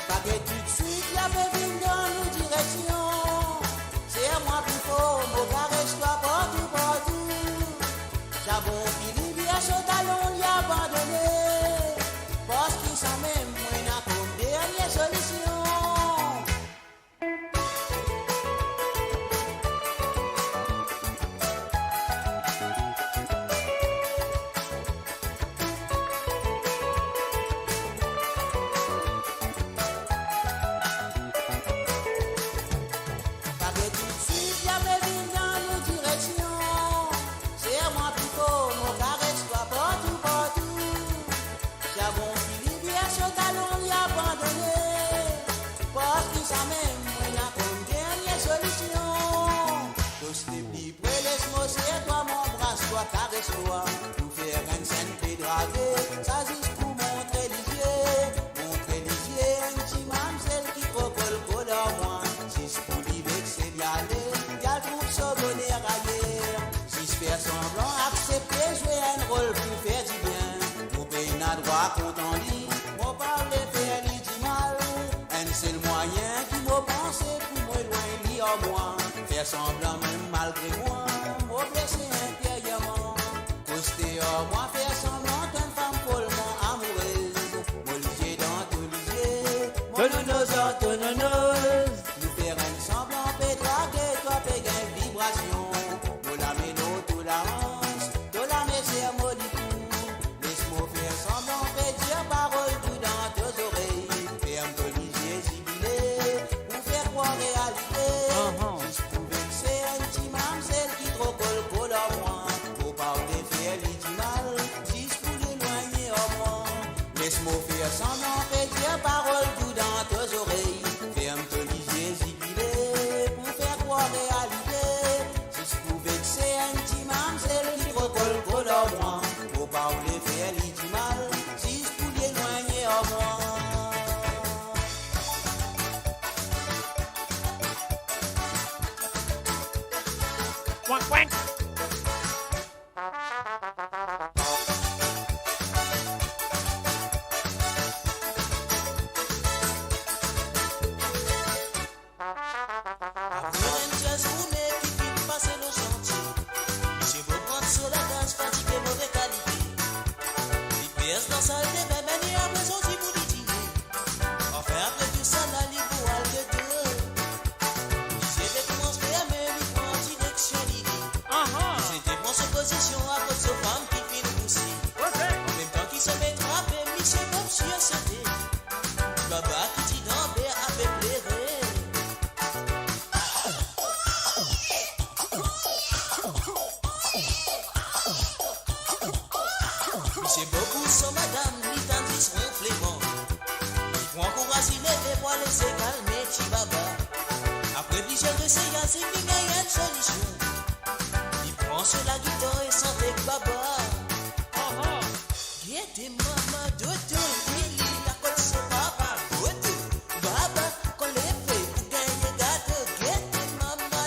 Pa get toutswit li pe vinn dan nou direksion. Ser mwa pli for, mo kares twa partou, partou. Sa bon ki li vir so talon li abandone. Parski samem mo ena kom dernie solision. Pa get toutswit li pe vinn dan nou direksion. Ser mwa pli for, mo kares twa partou, partou. Sa bon ki li vir so talon li abandone. Parski samem mo ena kom dernie solision. Koste pli pre, les mo ser twa, mo anbras twa, kares twa. Nou fer enn senn pe drage, sa zis pou montre lizie. Montre lizie enn ti mamzel ki tro kolkol ar mwa. Zis pou li vekse li ale, li al trouv so boner ayer. Zis fer sanblan aksepte zwe enn rol pou fer dibien. Mo pena drwa kontan li, mo pa oule fer li dimal. Enn sel mwayin ki mo panse pou mo elwegn li ar mwa. Fer sanblan mem malgre mwa, mo blese interierman. Koste ar mwa, fer sanblan to enn fam folman amourez. Mo lizie dan to lizie, mo nonoz dan to nonoz. Nou fer enn sanblan pe drage, twa pe gagn vibrasion. Mo lame lor to laans, to lame ser mo likou. Les mo fer sanblan pe dir parol dou dan to zorey. Ferm to lizie, zibile, pou fer krwar realite. Ahan. Zis pou vekse enn ti mamzel ki tro kolkol ar mwa. Mo pa oule fer li dimal, zis pou li elwegn ar mwa. Les mo fer sanblan pe dir parol dou dan to zorey. Ferm to lizie, zibile, pou fer krwar realite. Zis pou vekse enn ti mamzel ki tro kolkol ar mwa. Mo pa oule fer li dimal, zis pou li elwegn ar mwa. Kwank, kwank. Apre enn tir zourne ki finn pase lor santie, misie Bob rant so lakaz fatige, move kalite. Li pers dan sal de bin, me li apre sorti pou li dine. Anfin, apre tousala, li pou al gete. Lizie pe koumans ferme, li pran direksion lide. Ahan. Li se devan so pozision, akoz so fam ki finn kouse. Ok. Anmemtan ki so met trape, misie Bob sirsote. Baba ki ti dan ber ape plere. Misie Bob, so madam, li tann zis ronfleman. Li pran kouraz, li leve pou al esey kalme ti baba. Apre plizier eseyaz, li finn gagn enn solision. Li pran so lagitar e sante ek baba. Aha. Gete mama dodo, li, li lakot so baba, dodo, baba, kan leve pou gagne gato. Gete mama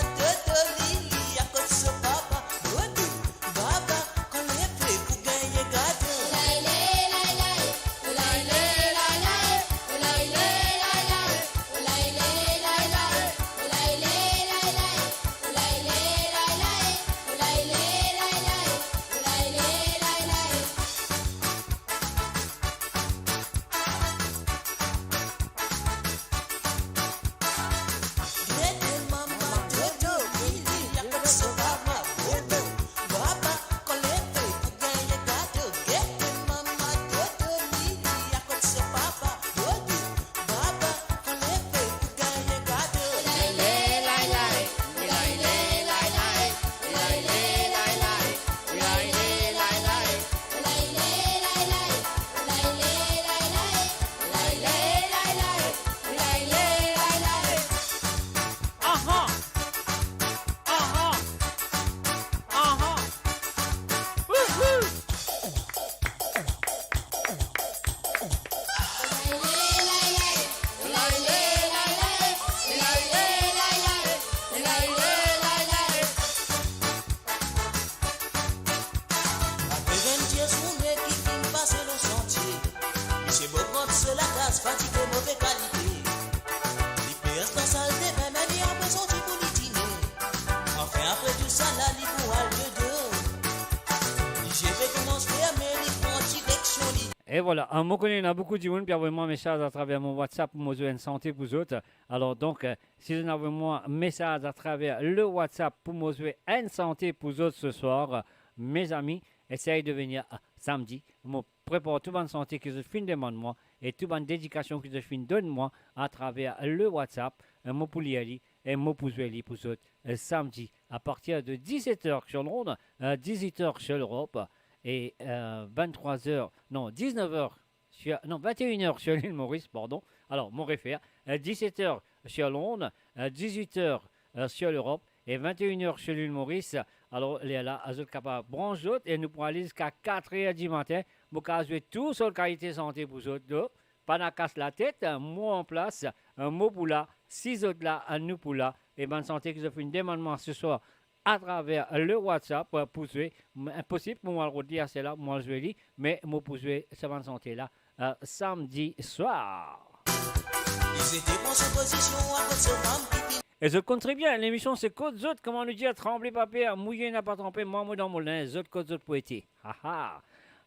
E vwala, a, mo kone ena boukou dimoun pe avoy mwa mesaz atraver mo WhatsApp pou mo zwe enn sante pou zot. Alor donk, e, si zot ena avoy mwa mesaz atraver le WhatsApp pou mo zwe enn sante pou zot se swar, e, mezami, esey de venir, e, samdi. Mo prepar tou bann sante ki zot finn demann mwa e tou bann dedikasion ki zot finn donn mwa atraver le WhatsApp. E, mo pou lir li e mo pou zwe li pou zot, e, samdi, a partir de diset er sir Lond, e, dizuit er sir Lerop, e, e, venntrwa er, non, diznef er sir, non, vennteinn er sir lil Moris, pardon. Alor, mo refer, e, diset er sir Lond, e, dizuit er, e, sir Lerop, e vennteinn er sir lil Moris. Alor, lerla, zot kapav brans zot e nou pou ale ziska kat er dimatin. Mo kapav zwe tou sort kalite sante pou zot, donk, pa ena kas latet, mo an plas, mo pou la, si zot la, nou pou la. E bann sante ki zot finn demann mwa se swar atraver le WhatsApp, e, pou zwe, m-, inposib pou mwa al rod li aster la, mwa al zwe li, me mo pou zwe sa bann sante la, e, samdi swar. Li zete pran so pozision akoz so fam ki finn E zot konn tre bien, lemision se Kot Zot, kouma nou dir, tranble pa per, mouye napa tranpe, mwa mo dan mo linz, zot kot zot pou ete. Ha, ha.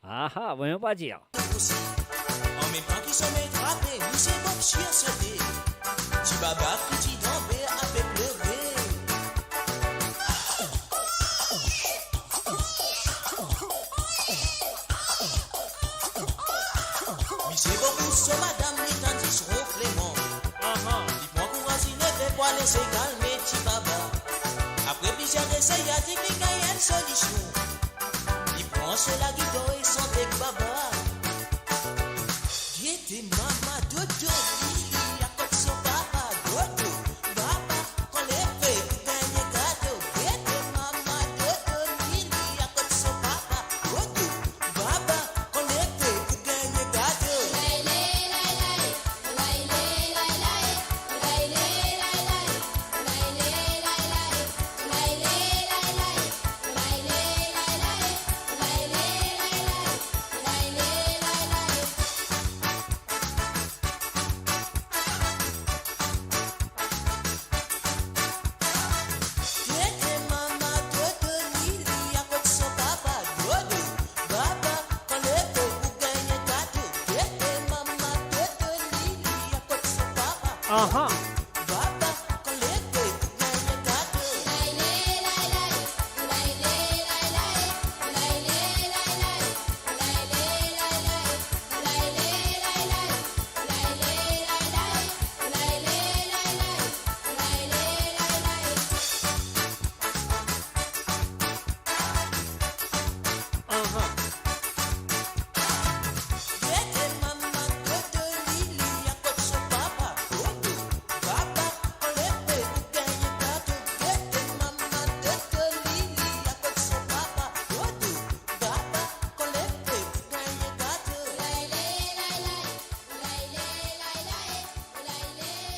Ha, ha, voyon pa dir. An mem tan ki somey trape, misie Bob Sir sote. Ti baba ki ti danbe, ape plore. Misie Bob ou so madam, li tann zis ronfleman. Aha. Li pran kouraz, li leve pou ale sega al met ti baba. Apre plizier esey, li finn gagn enn solision. Li pran so lagitar e sante ek baba. Gete mama dodo, li, li akot so baba, dodo, baba, kan leve pou gagne gado. Gete mama dodo, li, li akot so baba, dodo, baba, kan leve pou gagne gado. Aha.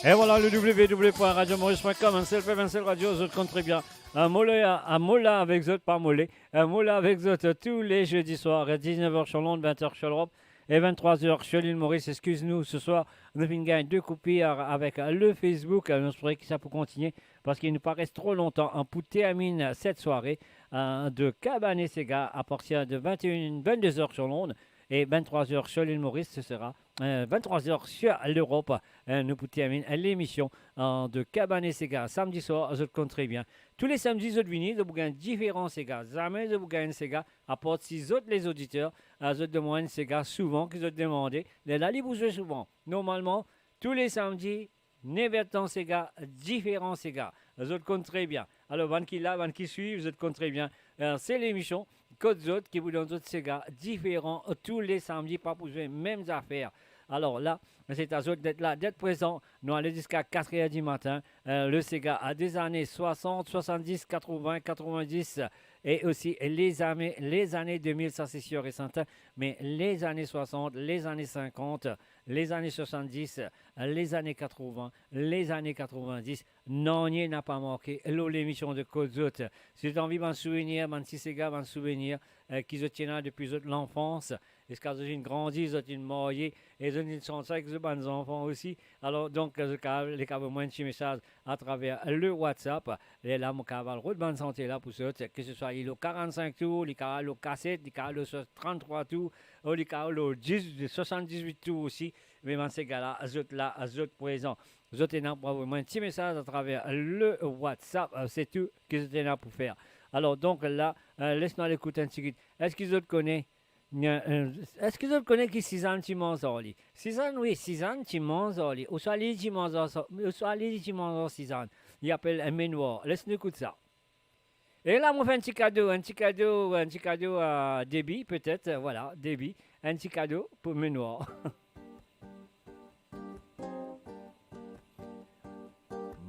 E vwala, le w w w pwin radio moris pwin com, enn sel pep, enn sel radio, zot konn tre bien. Euh, mo la, euh, mo la avek zot, pa mo le. Euh, mo la avek zot, euh, tou le zedi swar, euh, diznef er sir Lond, vent er sir Lerop e venntrwa er sir lil Moris. Eskiz nou, se swar, nou finn gagn de koupir avek, euh, le Facebook. Euh, nou espere ki sa pou kontigne, parski nou pa res tro lontan, hein, pou terminn set sware, euh, de Kabane Sega a partir de vent e enn, vennde er sir Lond e venntrwa er sir lil Moris, se sera euh, venntrwa er sir Lerop, euh, nou pou terminn lemision, euh, de Kabane Sega. Samdi swar, zot konn tre bien. Tou le samdi, zot vini, zot pou gagn diferan sega. Zame zot pou gagn sega, apar si zot, lezoditer, euh, zot demann sega souvan ki zot demande. Lerla li pou zwe souvan. Normalman, tou le samdi, nef er tan sega, diferan sega. Zot konn tre bien. Alor, bann ki la, bann ki swiv, zot konn tre bien. Euh, se lemision Kot Zot ki pou donn zot sega diferan tou le samdi, pa pou zwe mem zafer. Alor la, se a zot det la, det prezan. Nou ale ziska kat er dimatin. Euh, le sega a de zane swasant, swasanndis, katrovin, katrovindis, e osi lezane, lezane de mil, sa se sir e sertin, me lezane swasant, lezane sinkant, lezane swasanndis, lezane katrovin, lezane katrovindis, nanye napa manke lor lemision de Kot Zot. Si zot anvi bann souvenir, bann ti sega, bann souvenir, euh, ki zot ti ena depi zot lanfans, ziska zot inn grandi, zot inn marye, e zot inn sant sa ek zot bann zanfan osi. Alor, donk, zot kapav, li kapav voy mwa enn ti mesaz atraver le WhatsApp. Lerla mo kapav al rod bann sante la pou zot, ke se swa li lor karannsink tour, li kapav lor kaset, li kapav lor so-, tranntrwa tour, ou li kapav lor diz, swasanndizwit tour osi. Me bann sega la, zot la, zot prezan. Zot ena pou avoy mwa enn ti mesaz atraver le WhatsApp, euh, se tou ki zot ena pou fer. Alor, donk, la, euh, les nou al ekout enn tigit. Eski zot kone, euh, euh, eski zot kone ki Sizann ti manz ar li? Sizann, wi, Sizann ti manz ar li. Ouswa li ti manz ar sa, ouswa li ti manz ar Sizann. Li apel enn menwar. Les nou ekout sa. E la, mo fer enn ti kado, enn ti kado, enn ti kado a Debbie, petet, euh, vwala, Debbie, enn ti kado pou menwar.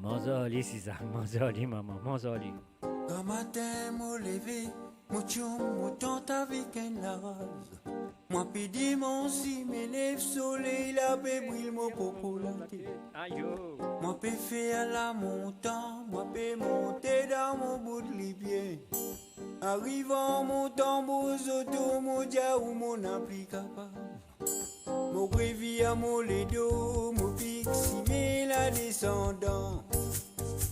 Manz ar li, Sizann, manz ar li, mama, manz ar li. Gramatin mo leve, mo tyoum, mo tant avek enn laz. Mwa pe demansi, me lev soley la pe bril mo popo latet. Ayo. Mwa pe fer lamontan, mwa pe monte dan mo bout lipie. Ariv an montan mo zoto, mo dir ou mo napa kapav. Mo revir mo ledo, mo pik simin la desandan.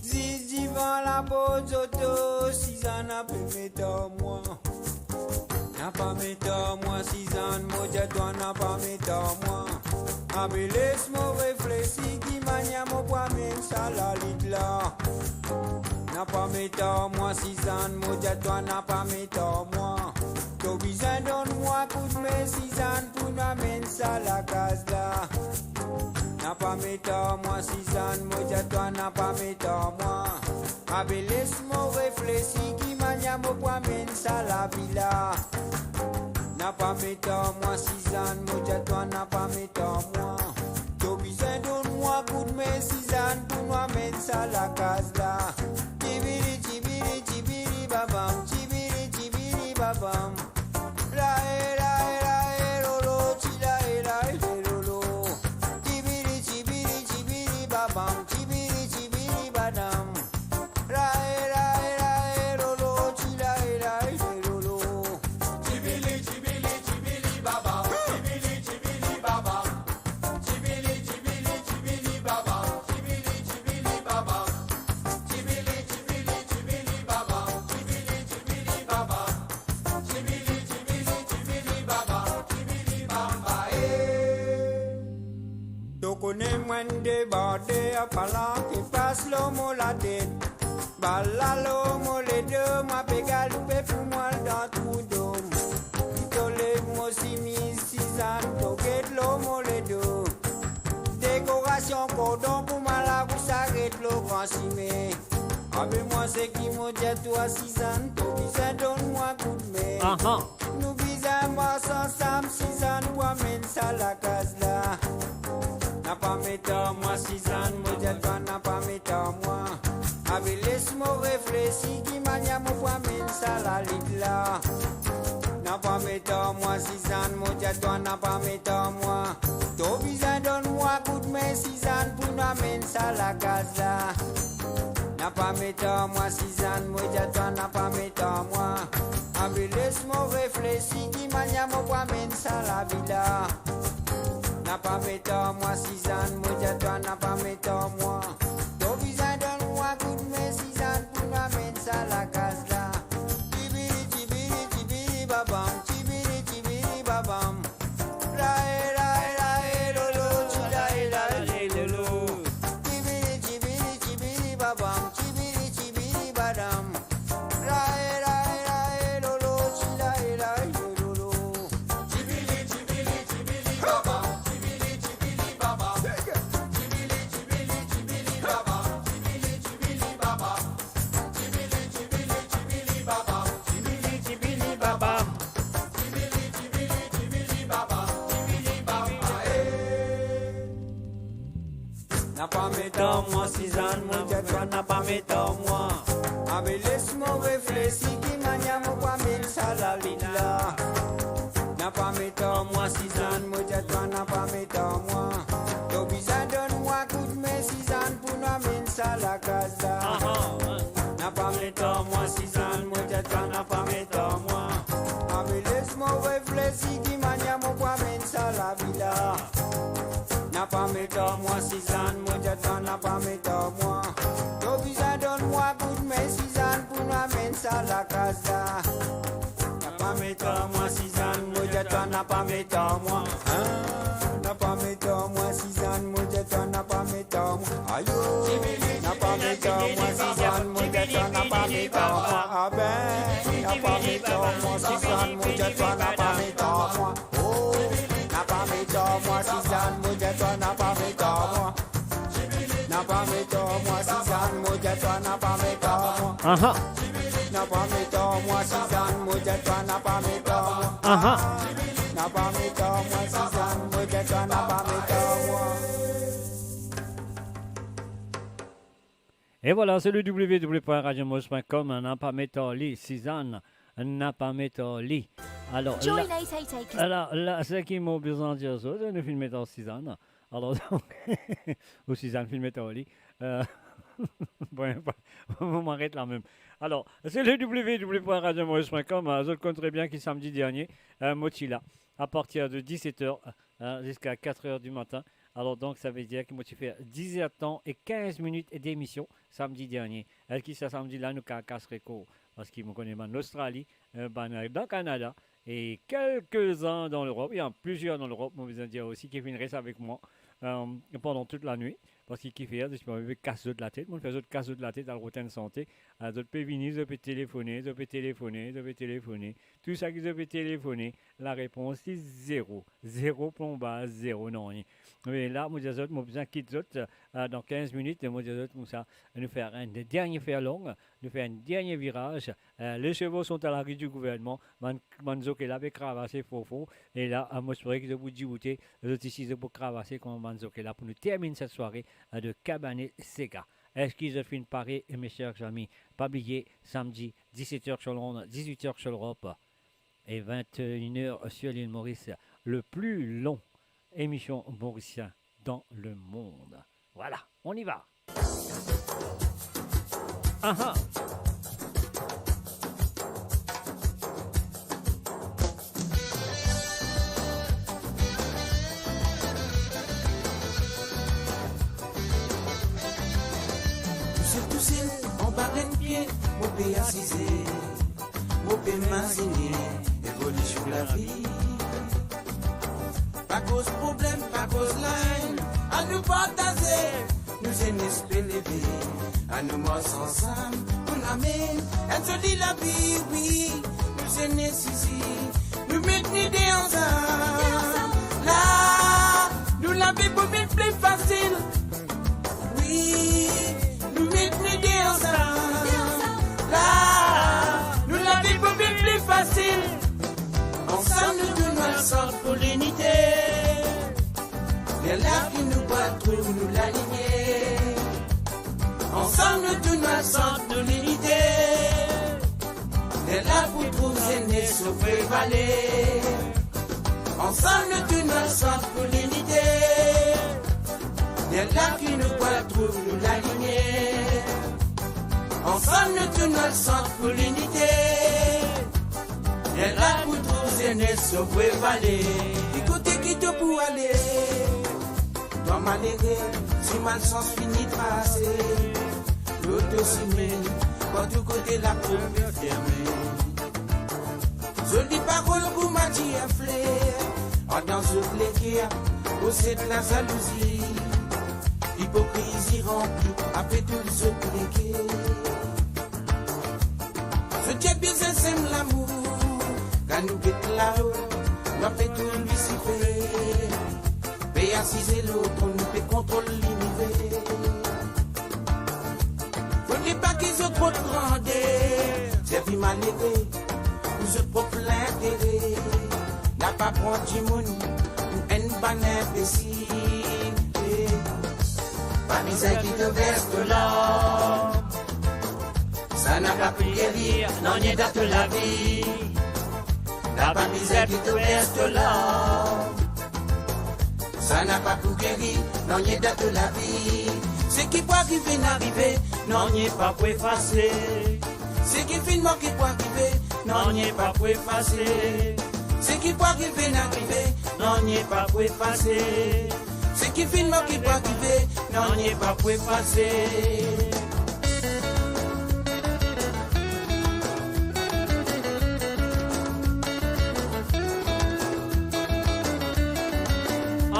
Zis divan laport zoto, Sizann pe met ar mwa. Napa met ar mwa, Sizann, mo dir twa napa met ar mwa. Abe les mo reflesi ki manier mo pou amenn sa lalit la. Napa met ar mwa, Sizann, mo dir twa napa met ar mwa. To bizin donn mwa koudme, Sizann, pou nou amenn sa lakaz la. Napa met ar mwa, Sizann, mo dir twa napa met ar mwa. Abe les mo reflesi ki manier mo pou amenn sa lavi la. Napa met ar mwa, Sizann, mo dir twa napa met ar mwa. To bizin donn mwa koudme, Sizann, pou nou amenn sa lakaz la. Tibili, tibili, tibili, babam, tibili, tibili, babam. Lae, lae, lae, lolo, ti lae, lae, le, lolo. Tibili, tibili, tibili, babam, tibili, tibili, badam. Lae, lae, lae, lolo, ti lae, lae, le, lolo. Tibili, tibili, tibili, babam, tibili, tibili, babam. Tibili, tibili, tibili, babam, tibili, tibili, babam. Tibili, tibili, tibili, babam, tibili, tibili, babam. Tibili, tibili, tibili, babam, tibili, bamba, eh. To kone mwa debarde, apa la ki pas lor mo latet. Bal la lor mo ledo, mwa pe galoupe pou mwa al dan trou dom. Ki to lev mo simiz, Sizann, to get lor mo ledo. Dekorasion kordon pou mwa la pou saret lor gran sime. Abe mwa seki mo dir twa, Sizann, to bizin donn mwa koudme. Aha. Nou bizin mars ansam, Sizann, pou amenn sa lakaz la. Napa met ar mwa, Sizann, mo dir twa napa met ar mwa. Abe les mo reflesi ki manier mo pou amenn sa lalit la. Napa met ar mwa, Sizann, mo dir twa napa met ar mwa. To bizin donn mwa koudme, Sizann, pou nou amenn sa lakaz la. Napa met ar mwa, Sizann, mo dir twa napa met ar mwa. Abe les mo reflesi ki manier mo pou amenn sa lavi la. Napa met ar mwa, Sizann, mo dir twa napa met ar mwa. To bizin donn mwa koudme, Sizann, pou nou amenn sa lakaz la. Tibili, tibili, tibili, babam, tibili, tibili, babam. Lae, lae, lae, lolo, ti lae, lae, lolo. Tibili, tibili, tibili, babam, tibili, tibili, badam. Lae, lae, lae, lolo, ti lae, lae, lolo. Tibili, tibili, tibili, babam, tibili, tibili, babam. Tibili, tibili, tibili, babam, tibili, tibili, babam. Tibili, tibili, tibili, babam. Tibili, tibili, babam. Tibili, tibili, tibili, babam. Tibili, babam, eh. Napa met ar mwa, Sizann, mo dir twa napa met ar mwa. Abe les mo reflesi ki manier mo pou amenn sa lalit la. Napa met ar mwa, Sizann, mo dir twa napa met ar mwa. To bizin donn mwa koudme, Sizann, pou nou amenn sa lakaz la. Aha. Napa met ar mwa, Sizann, mo dir twa napa met ar mwa. Abe les mo reflesi ki manier mo Napa met ar mwa, Sizann, mo dir twa, napa met ar mwa. To bizin donn mwa koudme, Sizann, pou nou amenn sa lakaz la. Napa met ar mwa, Sizann, mo dir twa, napa met ar mwa. Hein? Napa met ar mwa, Sizann, mo dir twa, napa met ar mwa. Ayo! Napa met ar mwa, Sizann, mo dir twa, napa met ar mwa. Ah ben, napa met ar mwa, Sizann, mo dir twa, napa met ar mwa. Oh, napa met ar mwa, Sizann, mo dir twa, napa met ar mwa. Napa met ar mwa, Sizann, mo dir twa, napa met ar mwa. Aha. Napa met ar mwa, Sizann, mo dir twa, napa met ar mwa. Aha. Napa met ar mwa, Sizann, mo dir twa, napa met ar mwa. Et voilà, c'est le w w w point radio moris point com, napa met ar li, Sizann, napa met ar li. Alors, la, alors, la, seki mo bizin dir zot, nou finn met ar Sizann. Alors, donc, ou Sizann finn met ar li. Euh, bon, mo aret la mem. Alors, c'est le w w w point radio moris point com, hein, zot konn tre bien ki samdi dernie, euh, mo ti la, à partir de dix-sept heures, hein, jusqu'à quatre heures du matin. Alors donc, ça veut dire que moi, tu fais dix heures de temps et quinze minutes d'émission samedi dernier. Eski sa samdi la, nou ka kas rekor? Parski mo kone bann Australie, euh, bann, euh, dan Canada, et quelques-uns dans l'Europe. Il y en a plusieurs dans l'Europe, mo bizin dir osi, ki finn res avek mwa, euh, pandan tout lanwit. Parski ki fer, zis mo pe kas zot latet, mo fer zot kas zot latet, al rod enn sante, ah, zot pe vini, zot pe telefone, zot pe telefone, zot pe telefone. Tou sa ki zot pe telefone, larepons li zero. Zero plonbaz, zero nanye. Me la, mo dir zot, mo bizin kit zot, euh, dan kinz minit, mo dir zot koumsa, nou fer enn dernie ferlong, nou fer enn dernie viraz. Euh, les chevaux sont à la rue du gouvernement, bann, bann zoke la pe kravase for for, e la, euh, mo espere ki zot pou diboute, zot isi, zot pou kravase kouma bann zoke la pou nou terminn set sware, euh, de Cabanet Sega. Eski zot finn pare, mes chers amis? Pa bliye, samdi, dix-sept heures sur l'onde, dix-huit heures sur l'Europe et vingt et une heures sur l'île Maurice, le plus long émission mauricien dans le monde. Voilà, on y va. Aha. Tousel, tousel, anba grenn pie, mo pe asize. Mo pe imazine evolision lavi. Pa koz problem, pa koz laenn, anou partaze, nou zenes pe leve, anou mars ansam, pou nou amenn enn zoli lavi, wi. Nou zenes isi, nou met nide ansam. La, nou lavi pou vinn pli fasil. Wi, nou met nide ansam. La, nou lavi pou vinn pli fasil. Ansam nou tou nou al sant pou linite. Lerla ki nou pou al trouv nou lalimier. Ansam nou tou nou al sant pou linite. Lerla pou trouv zenes so vre valer. Ansam nou tou nou al sant pou linite. Lerla ki nou pou al trouv nou lalimier. Ansam nou tou nou al sant pou linite. Lerla pou trouv zenes so vre valer. Ki kote ki to pou ale? Twa malere, si malsans fini trase, lor to simin, partou kote laporte ferme. Zoli parol kouma dir fler, andan zot leker, poset lazalouzi, ipokrizi ranpli, ape tou zot leker. Zot ti bizin sem lamour, kan nou get lao, nou ape tou Lisifer. Pe asize lor tronn, pe kontrol liniver. Fode pa ki zot rod grander, servi malere pou zot prop lintere. Napa pran dimoun pou enn bann inbesil. Pa bizin ki to vers to larm, sa napa pou geri nanye dan to lavi. Napa bizin ki to vers to larm, sa napa pou geri nanye dan to lavi. Seki pou arive, inn arive, nanye pa pou efase. Seki finn mor ki pou arive, nanye pa pou efase. Seki pou arive, inn arive, nanye pa pou efase. Seki finn mor ki pou arive, nanye pa pou efase.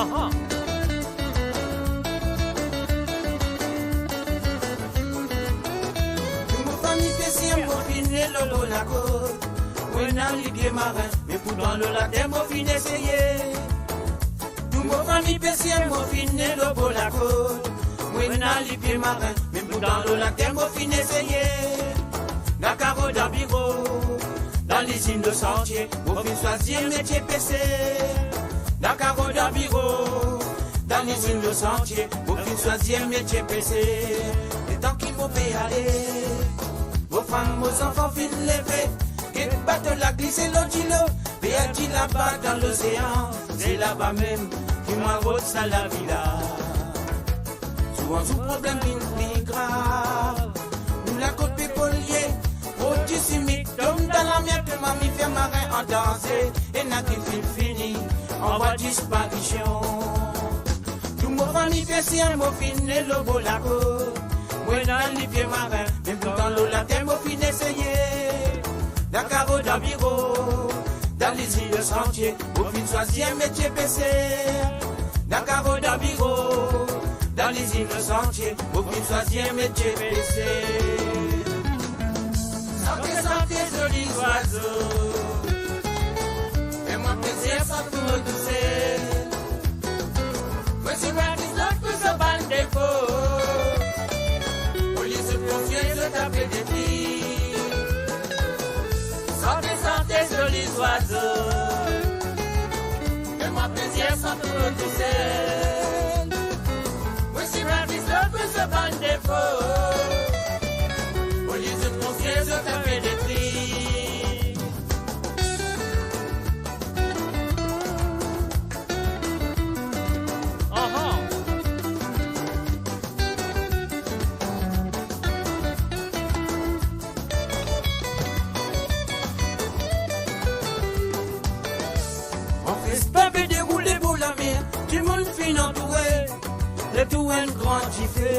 Aha. Tou mo fami pesier, mo finn le lor bor lakot. Mo ena lipie marin, me pourtan lor later mo finn eseye. Tou mo fami pesier, mo finn le lor bor lakot. Mo ena lipie marin, me pourtan lor later mo finn eseye. Dan karo, dan biro, dan lizinn, lor santie, mo finn swazir metie pesier. Dan karo, dan biro, dan lizinn, lor santie, mo finn swazir metie pesier. Letan ki mo pe ale, mo fam, mo zanfan finn leve. Get bato la glise lor dilo, perdi laba dan lozean. Se laba mem ki mo al rod sa lavi la. Zour an zour problem vinn pli grav. Nou lakot pe polie, prodwi simik tom dan lamer, tou mamifer marin an danze, ena ki finn fini an vwa disparision. Tou mo fami pesier, mo finn le lor bor lakot. Mo ena lipie marin, me pourtan lor later mo finn eseye. Dan karo, dan biro, dan lizinn, lor santie, mo finn swazir metie pesier. Dan karo, dan biro, dan lizinn, lor santie, mo finn swazir metie pesier. Sante, sante zoli zwazo, fer mwa plezir, sant mo tousel. Mo sipatis lot pou zot bann defo, olie zot konfie zot a pe detrir. Sante, sante zoli zwazo, fer mwa plezir, sant mo tousel. Mo sipatis lot pou zot bann defo, olie zot konfie zot a pe detrir. Aha. An festin pe deroule bor lamer, dimoun finn antoure, le tou enn gran dife.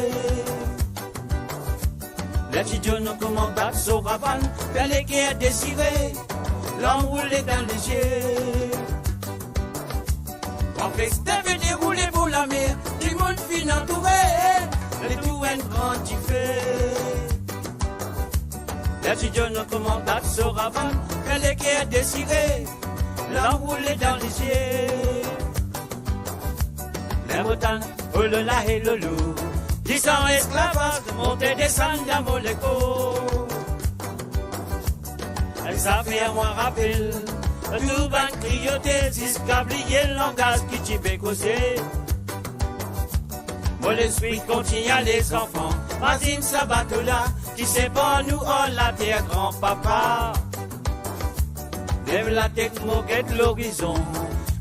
Ler ti donn kouma bat so ravann, fer leker desire, larm roule dan lezie. An festin pe deroule bor lamer, dimoun finn antoure, le tou enn gran dife. Ler ti donn kouma bat so ravann, fer leker desire, larm roule dan lezie. Ler mo tann, oh lala e lolo, disan esklavaz, monte desann dan mo lekor. Sa fer mwa rapel tou bann kriyote, ziska bliye langaz ki ti pe koze. Mo lespri kontign ale zanfan, mazinn sa bato la ki separ nou ar later, granpapa. Lev latet, mo get lorizon,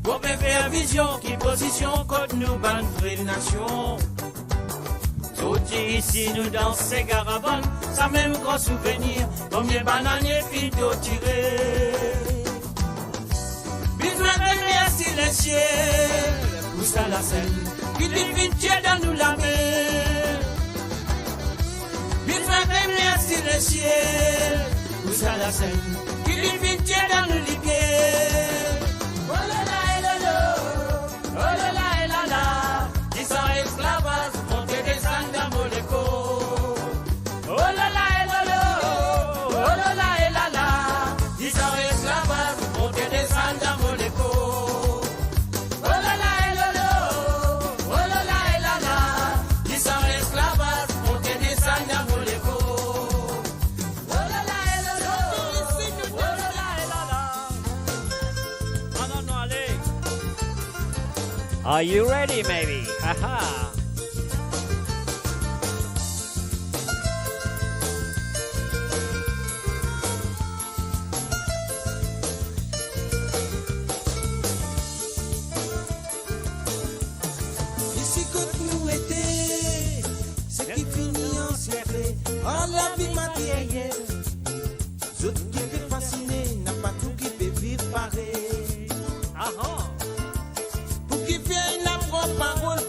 mo pe fer vizion ki pozision kot nou bann vre nasion. Sorti isi, nou dans se karavann, sa mem gran souvenir, konbien bann ane finn tortire. Bizin remersie lesiel pou sa lasenn ki li finn tir dan nou lame. Bizin remersie lesiel pou sa lasenn ki li finn tir dan nou lipie. Oh lala e lolo, oh lala e lala, disan esklavaz, monte desann dan mo lekor. Oh lala e lolo, oh lala e lala, disan esklavaz, monte desann dan mo lekor. Oh lala e lolo, oh lala e lala, disan esklavaz, monte desann dan mo lekor. Oh lala e lolo, oh lala e lala. Anon, nou ale. Are you ready, maybe? Haha. Isi kot nou ete, seki fini anserte ar lavi materyel. Zot ki pe fasine, napa tou ki pe viv parey. Aha. Pou kifer ena pran parol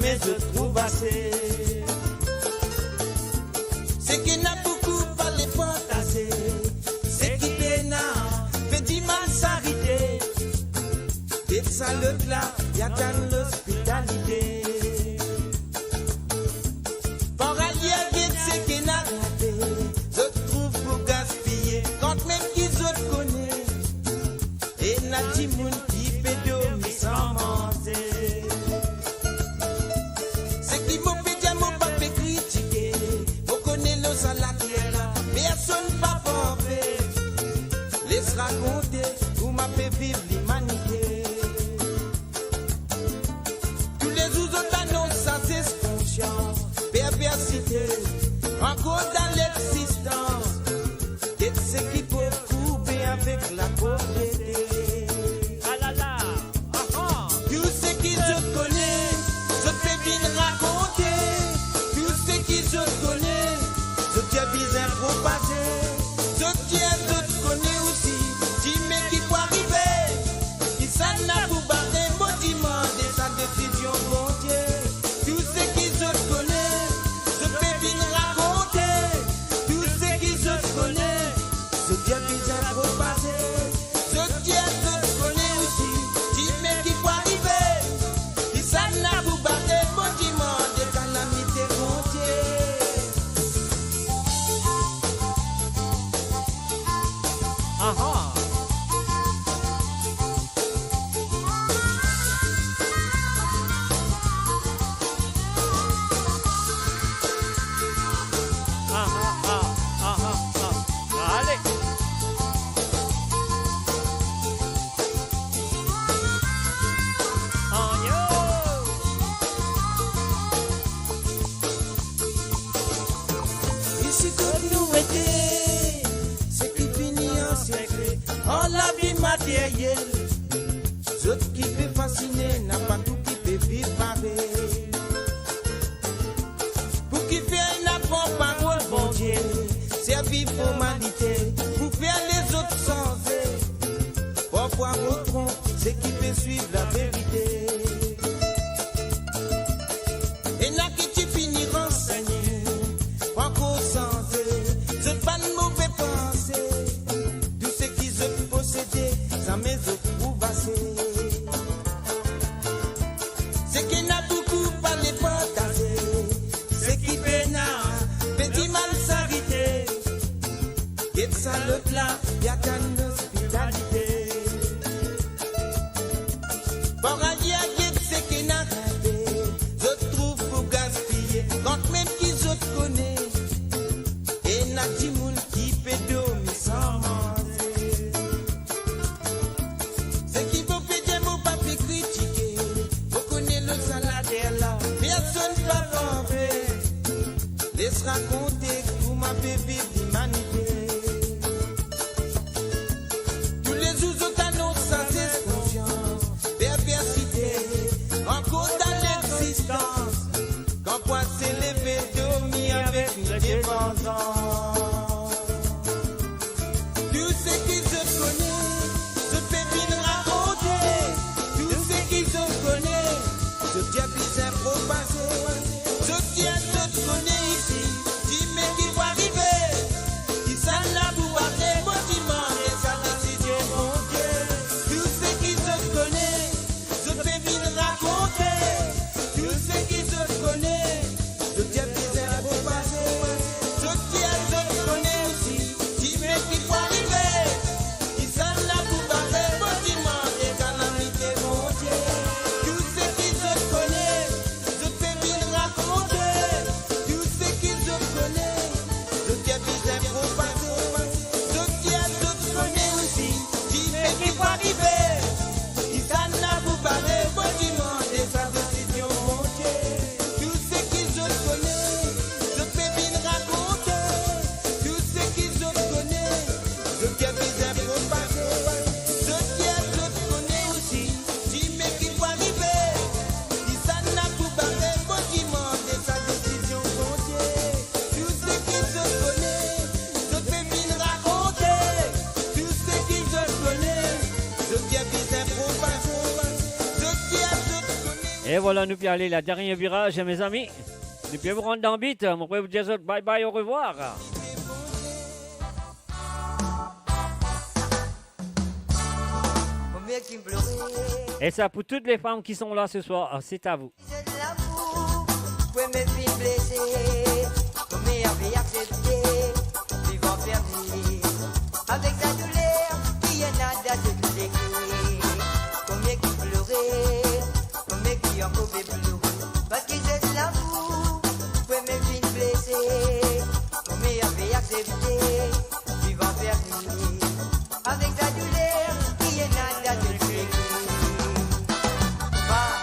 me zot trouv ase. Seki ena boukou pa le partaze, seki pena pe dimann sarite. Get sa lot la, li atann lospitalite. Par alyer get seki ena rate, zot trouv pou gaspiye, kanmem ki zot kone ena dimoun ki pe dormi san manze. Seki mo pe dir, mo pa pe kritike, mo kone lor sa later la personn pa parfe. Les rakonte kouma pe viv limanite. Toulezour zot anons sazes konsians, perversite ankor dan lexistans. Get seki pov kourbe avek lapovrete. Alala, aha. Tou seki zot kone, zot pe vinn rakonte. Tou seki zot kone, zot dir bizin propaze. Zot dir zot kone osi, dime ki pou arive. Kisannla pou bare, mo dimann sa desizion Bondie. Tou seki zot kone, zot pe vinn rakonte. Tou seki zot kone, zot dir bizin propaze. Zot dir zot kone osi, dime ki pou arive. Kisannla pou bare, mo dimann kalamite Bondie. Aha. Aha, ah, aha, ah. Ale. Ayo. Isi kot nou ete, seki fini anserkle ar lavi materyel. Zot ki pe fasine, napa tou ki pe viv parey. Pou kifer ena pran parol Bondie, servi formalite pou fer lezot sanze? Parfwa mo tronp seki pe swiv laverite. Ena ki ti fini ransegne, pa ankor sanze zot bann move panse. Tou seki zot posede, zame zot trouv ase. Seki ena boukou pa le partaze, seki pena pe dimann sarite. Get sa lot la, li atann lospitalite. Par alyer get seki ena rate, zot trouv pou gaspiye, kanmem ki zot kone ena dimoun ki pe dormi san manze. Seki mo pe dir, mo pa pe kritike, mo kone lor sa later la personn pa parfe. Les rakonte kouma pe viv limanite. Toulezour zot anons sazes konsians, perversite ankor dan lexistans. Kan pwin se leve dormi avek nou devan zan. Tou seki zot kone, zot pe vinn rakonte. Tou seki zot kone, zot dir bizin propaze. Zot dir zot kone isi, dime ki pou arive. Kisannla pou bare, mo dimann sa desizion Bondie. Tou seki zot kone, zot pe vinn rakonte. Tou seki zot kone, zot dir bizin propaze. Zot dir zot E vwala, nou pe ale la dernie viraz, mezami. Nou pe pou rant dan bit, mo pe pou dir zot bye bye, orevwar. E sa pou toutes les femmes qui sont là ce soir, c'est à vous. Zet lamour, premie finn blese, premie ave aksepte, viv anferme avek sa douler ki ena dan zot leker. Premie ki plore, premie ki ankor pe plore, parski zet lamour, premie finn blese, premie ave aksepte, viv anferme avek sa douler ki ena dan zot leker. Fam,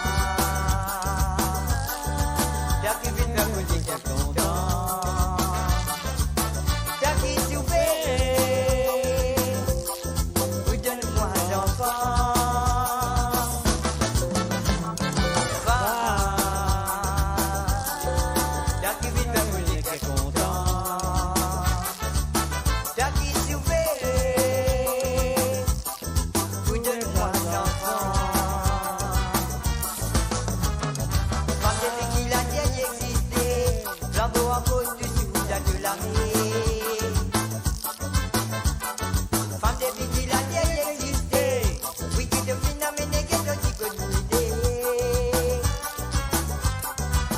sa ki finn fer mo leker kontan, sa ki soufer pou donn mwa zanfan. Fam, sa ki finn fer mo leker kontan, sa ki soufer pou donn mwa zanfan. Fam depi ki later li existe, flanbo ankor touzour dan to lame. Fam depi ki later li existe, wi, ki to finn amenn get to ti kote.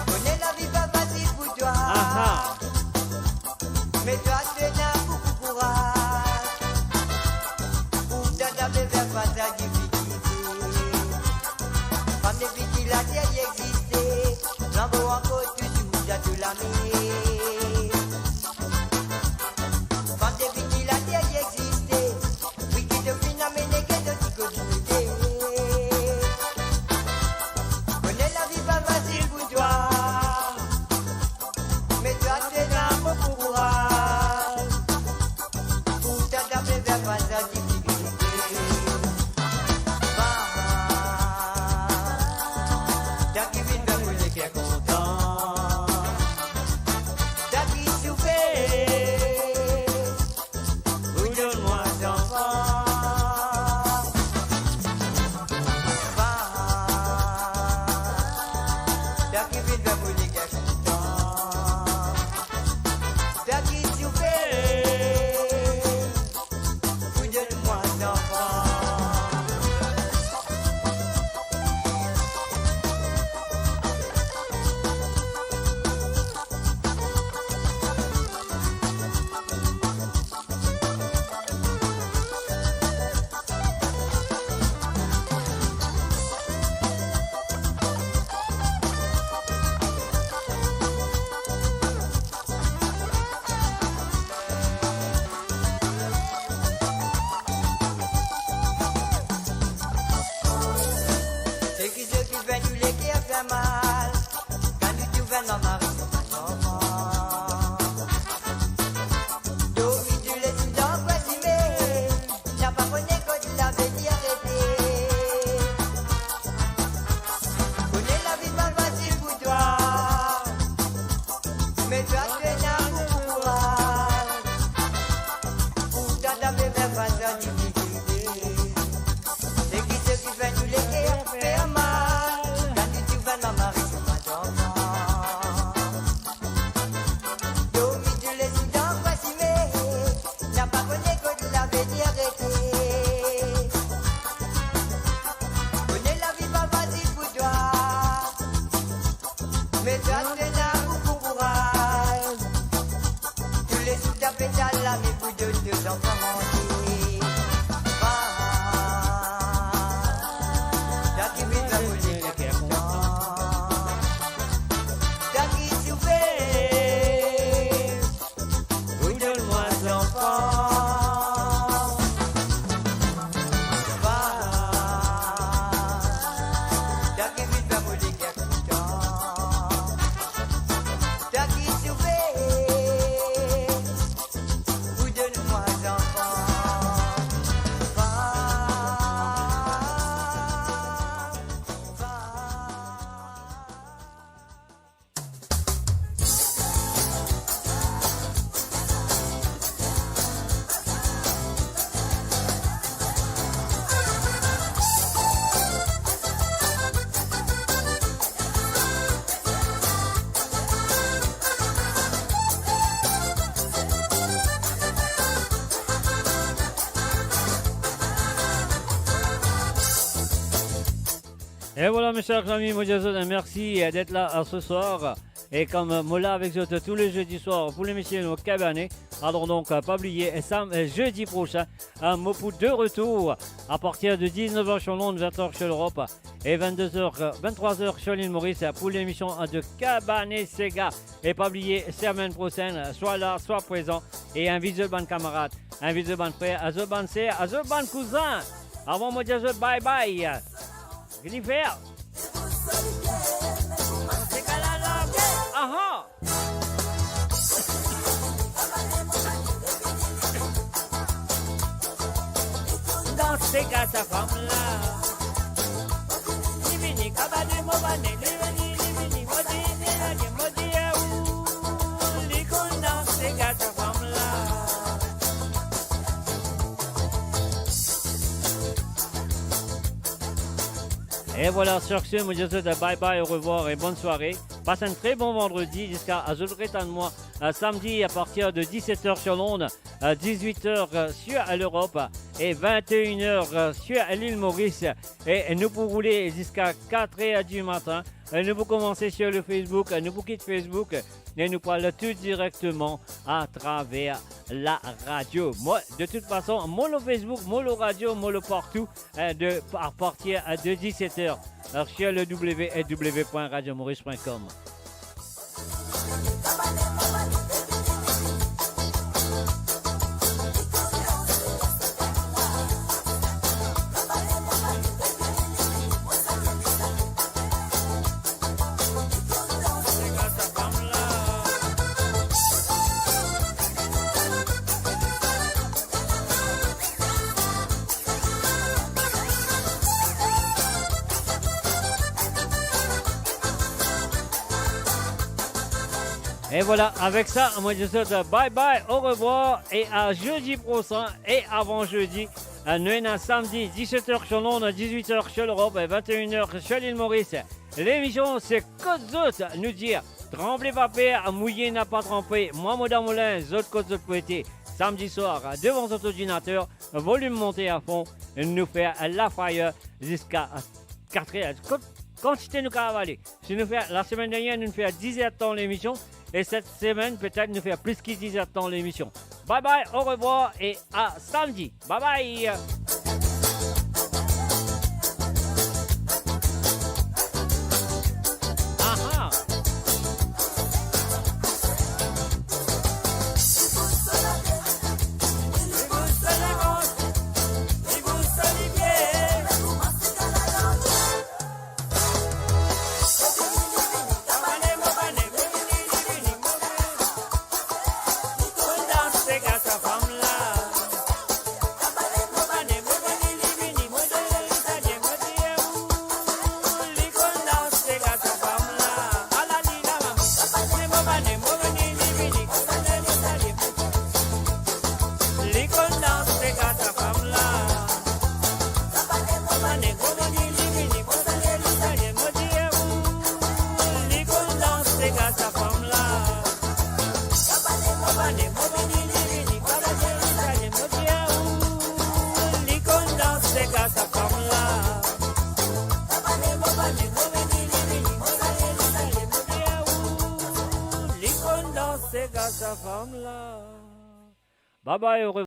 Kone lavi pa fasil pou twa. Aha. Me twa to ena boukou kouraz pou twa kapav fer fas a difikilte. Fam depi ki later li existe, flanbo ankor touzour dan to lame. Fam depi ki later li existe, wi, ki to finn amenn get to ti kote. Kone lavi pa fasil pou twa. Me twa to ena boukou kouraz pou twa kapav fer fas a difikilte. Fam, sa ki finn fer mo leker kontan, sa ki soufer pou donn mwa zanfan. Fam, sa ki finn fer mo leker kontan, sa ki soufer pou donn mwa zanfan. Seki seki fer nou leker fer mal, kan nou trouv enn mari, nou pa kontan. Dormi toulezour dan kwe sime, napa kone kot lavenir rete. Kone lavi pa fasil pou twa, me twa to ena boukou kouraz pou twa kapav fer fas a difikilte. Seki seki fer nou leker fer mal, kan nou trouv enn mari, nou pa kontan. Dormi toulezour dan kwe sime, napa kone kot lavenir rete. Kone lavi pa fasil pou twa, me twa to ena boukou kouraz. Toulezour to pe tape lame pou donn to zanfan manze. Fam, sa ki finn fer mo leker kontan, sa ki soufer pou donn mwa zanfan. Fam, sa ki finn fer mo leker kontan, sa ki soufer pou donn mwa zanfan. E vwala, mes chers amis, mo dir zot mersi, eh, d'être là, eh, ce soir. E kom, eh, mo la avek zot tou le zedi swar pou lemision Kabane. Alor donk, eh, pa bliye, eh, sam-, eh, zedi prosin, eh, mo pou de retour a partir de diznef er sur Londres, vent er sur Europe e vennde er, eh, venntrwa er sur lil Moris, eh, pou lemision, eh, de Kabane Sega. E pa bliye, semenn prosenn, swa la, swa prezan, e invit zot bann kamarad, invit zot bann frer, zot bann ser, zot bann kouzin. Avan mo dir zot bye bye, Jennifer. Aha. Dan sega sa fam la. Li vini, Kabane, mo bane, li vini, li vini, mo dir, li vini, mo dir, ou, li konn dans sega sa fam la. E vwala, sur ce, mo dir zot bye bye, au revoir et bonne soirée. Passe un très bon vendredi, ziska zot retann mwa, eh, samedi à partir de dix-sept heures sur Londres, eh, dix-huit heures, eh, sur l'Europe, eh, et vingt et une heures, eh, sur l'île Maurice. E nou pou roule ziska quatre heures du matin. E nou pou komanse sur le Facebook, nou pou kit Facebook, e nou pou al tou direkteman atraver la radio. Mwa, de tout fason, mo lor Facebook, mo lor radio, mo lor partou, eh, de, à partir, eh, de dix-sept heures, eh, sur le w w w point radio maurice point com. E vwala, avek sa, mo dir zot bye bye, au revoir, e à jeudi prochain, e avan jeudi, eh, nou ena samedi, dix-sept heures sur Londres, dix-huit heures sur l'Europe, et vingt et une heures sur l'île Maurice. Lemision se Kot Zot, nou dir, tranble pa per, mouye napa tranpe. Mwa, mo dan mo linz, zot kot zot pou ete. Samedi soir, devan zot ordinater, volim monte a fon, nou fer la fire ziska quatre heures. Kot kantite nou kapav ale? Si nou fer, lasemenn dernier, nou fer diz er tan lemision, e set semenn, petet nou fer plis ki diz er tan lemision. Bye bye, au revoir et à samedi. Bye bye. Aha. Bye bye, au revoir.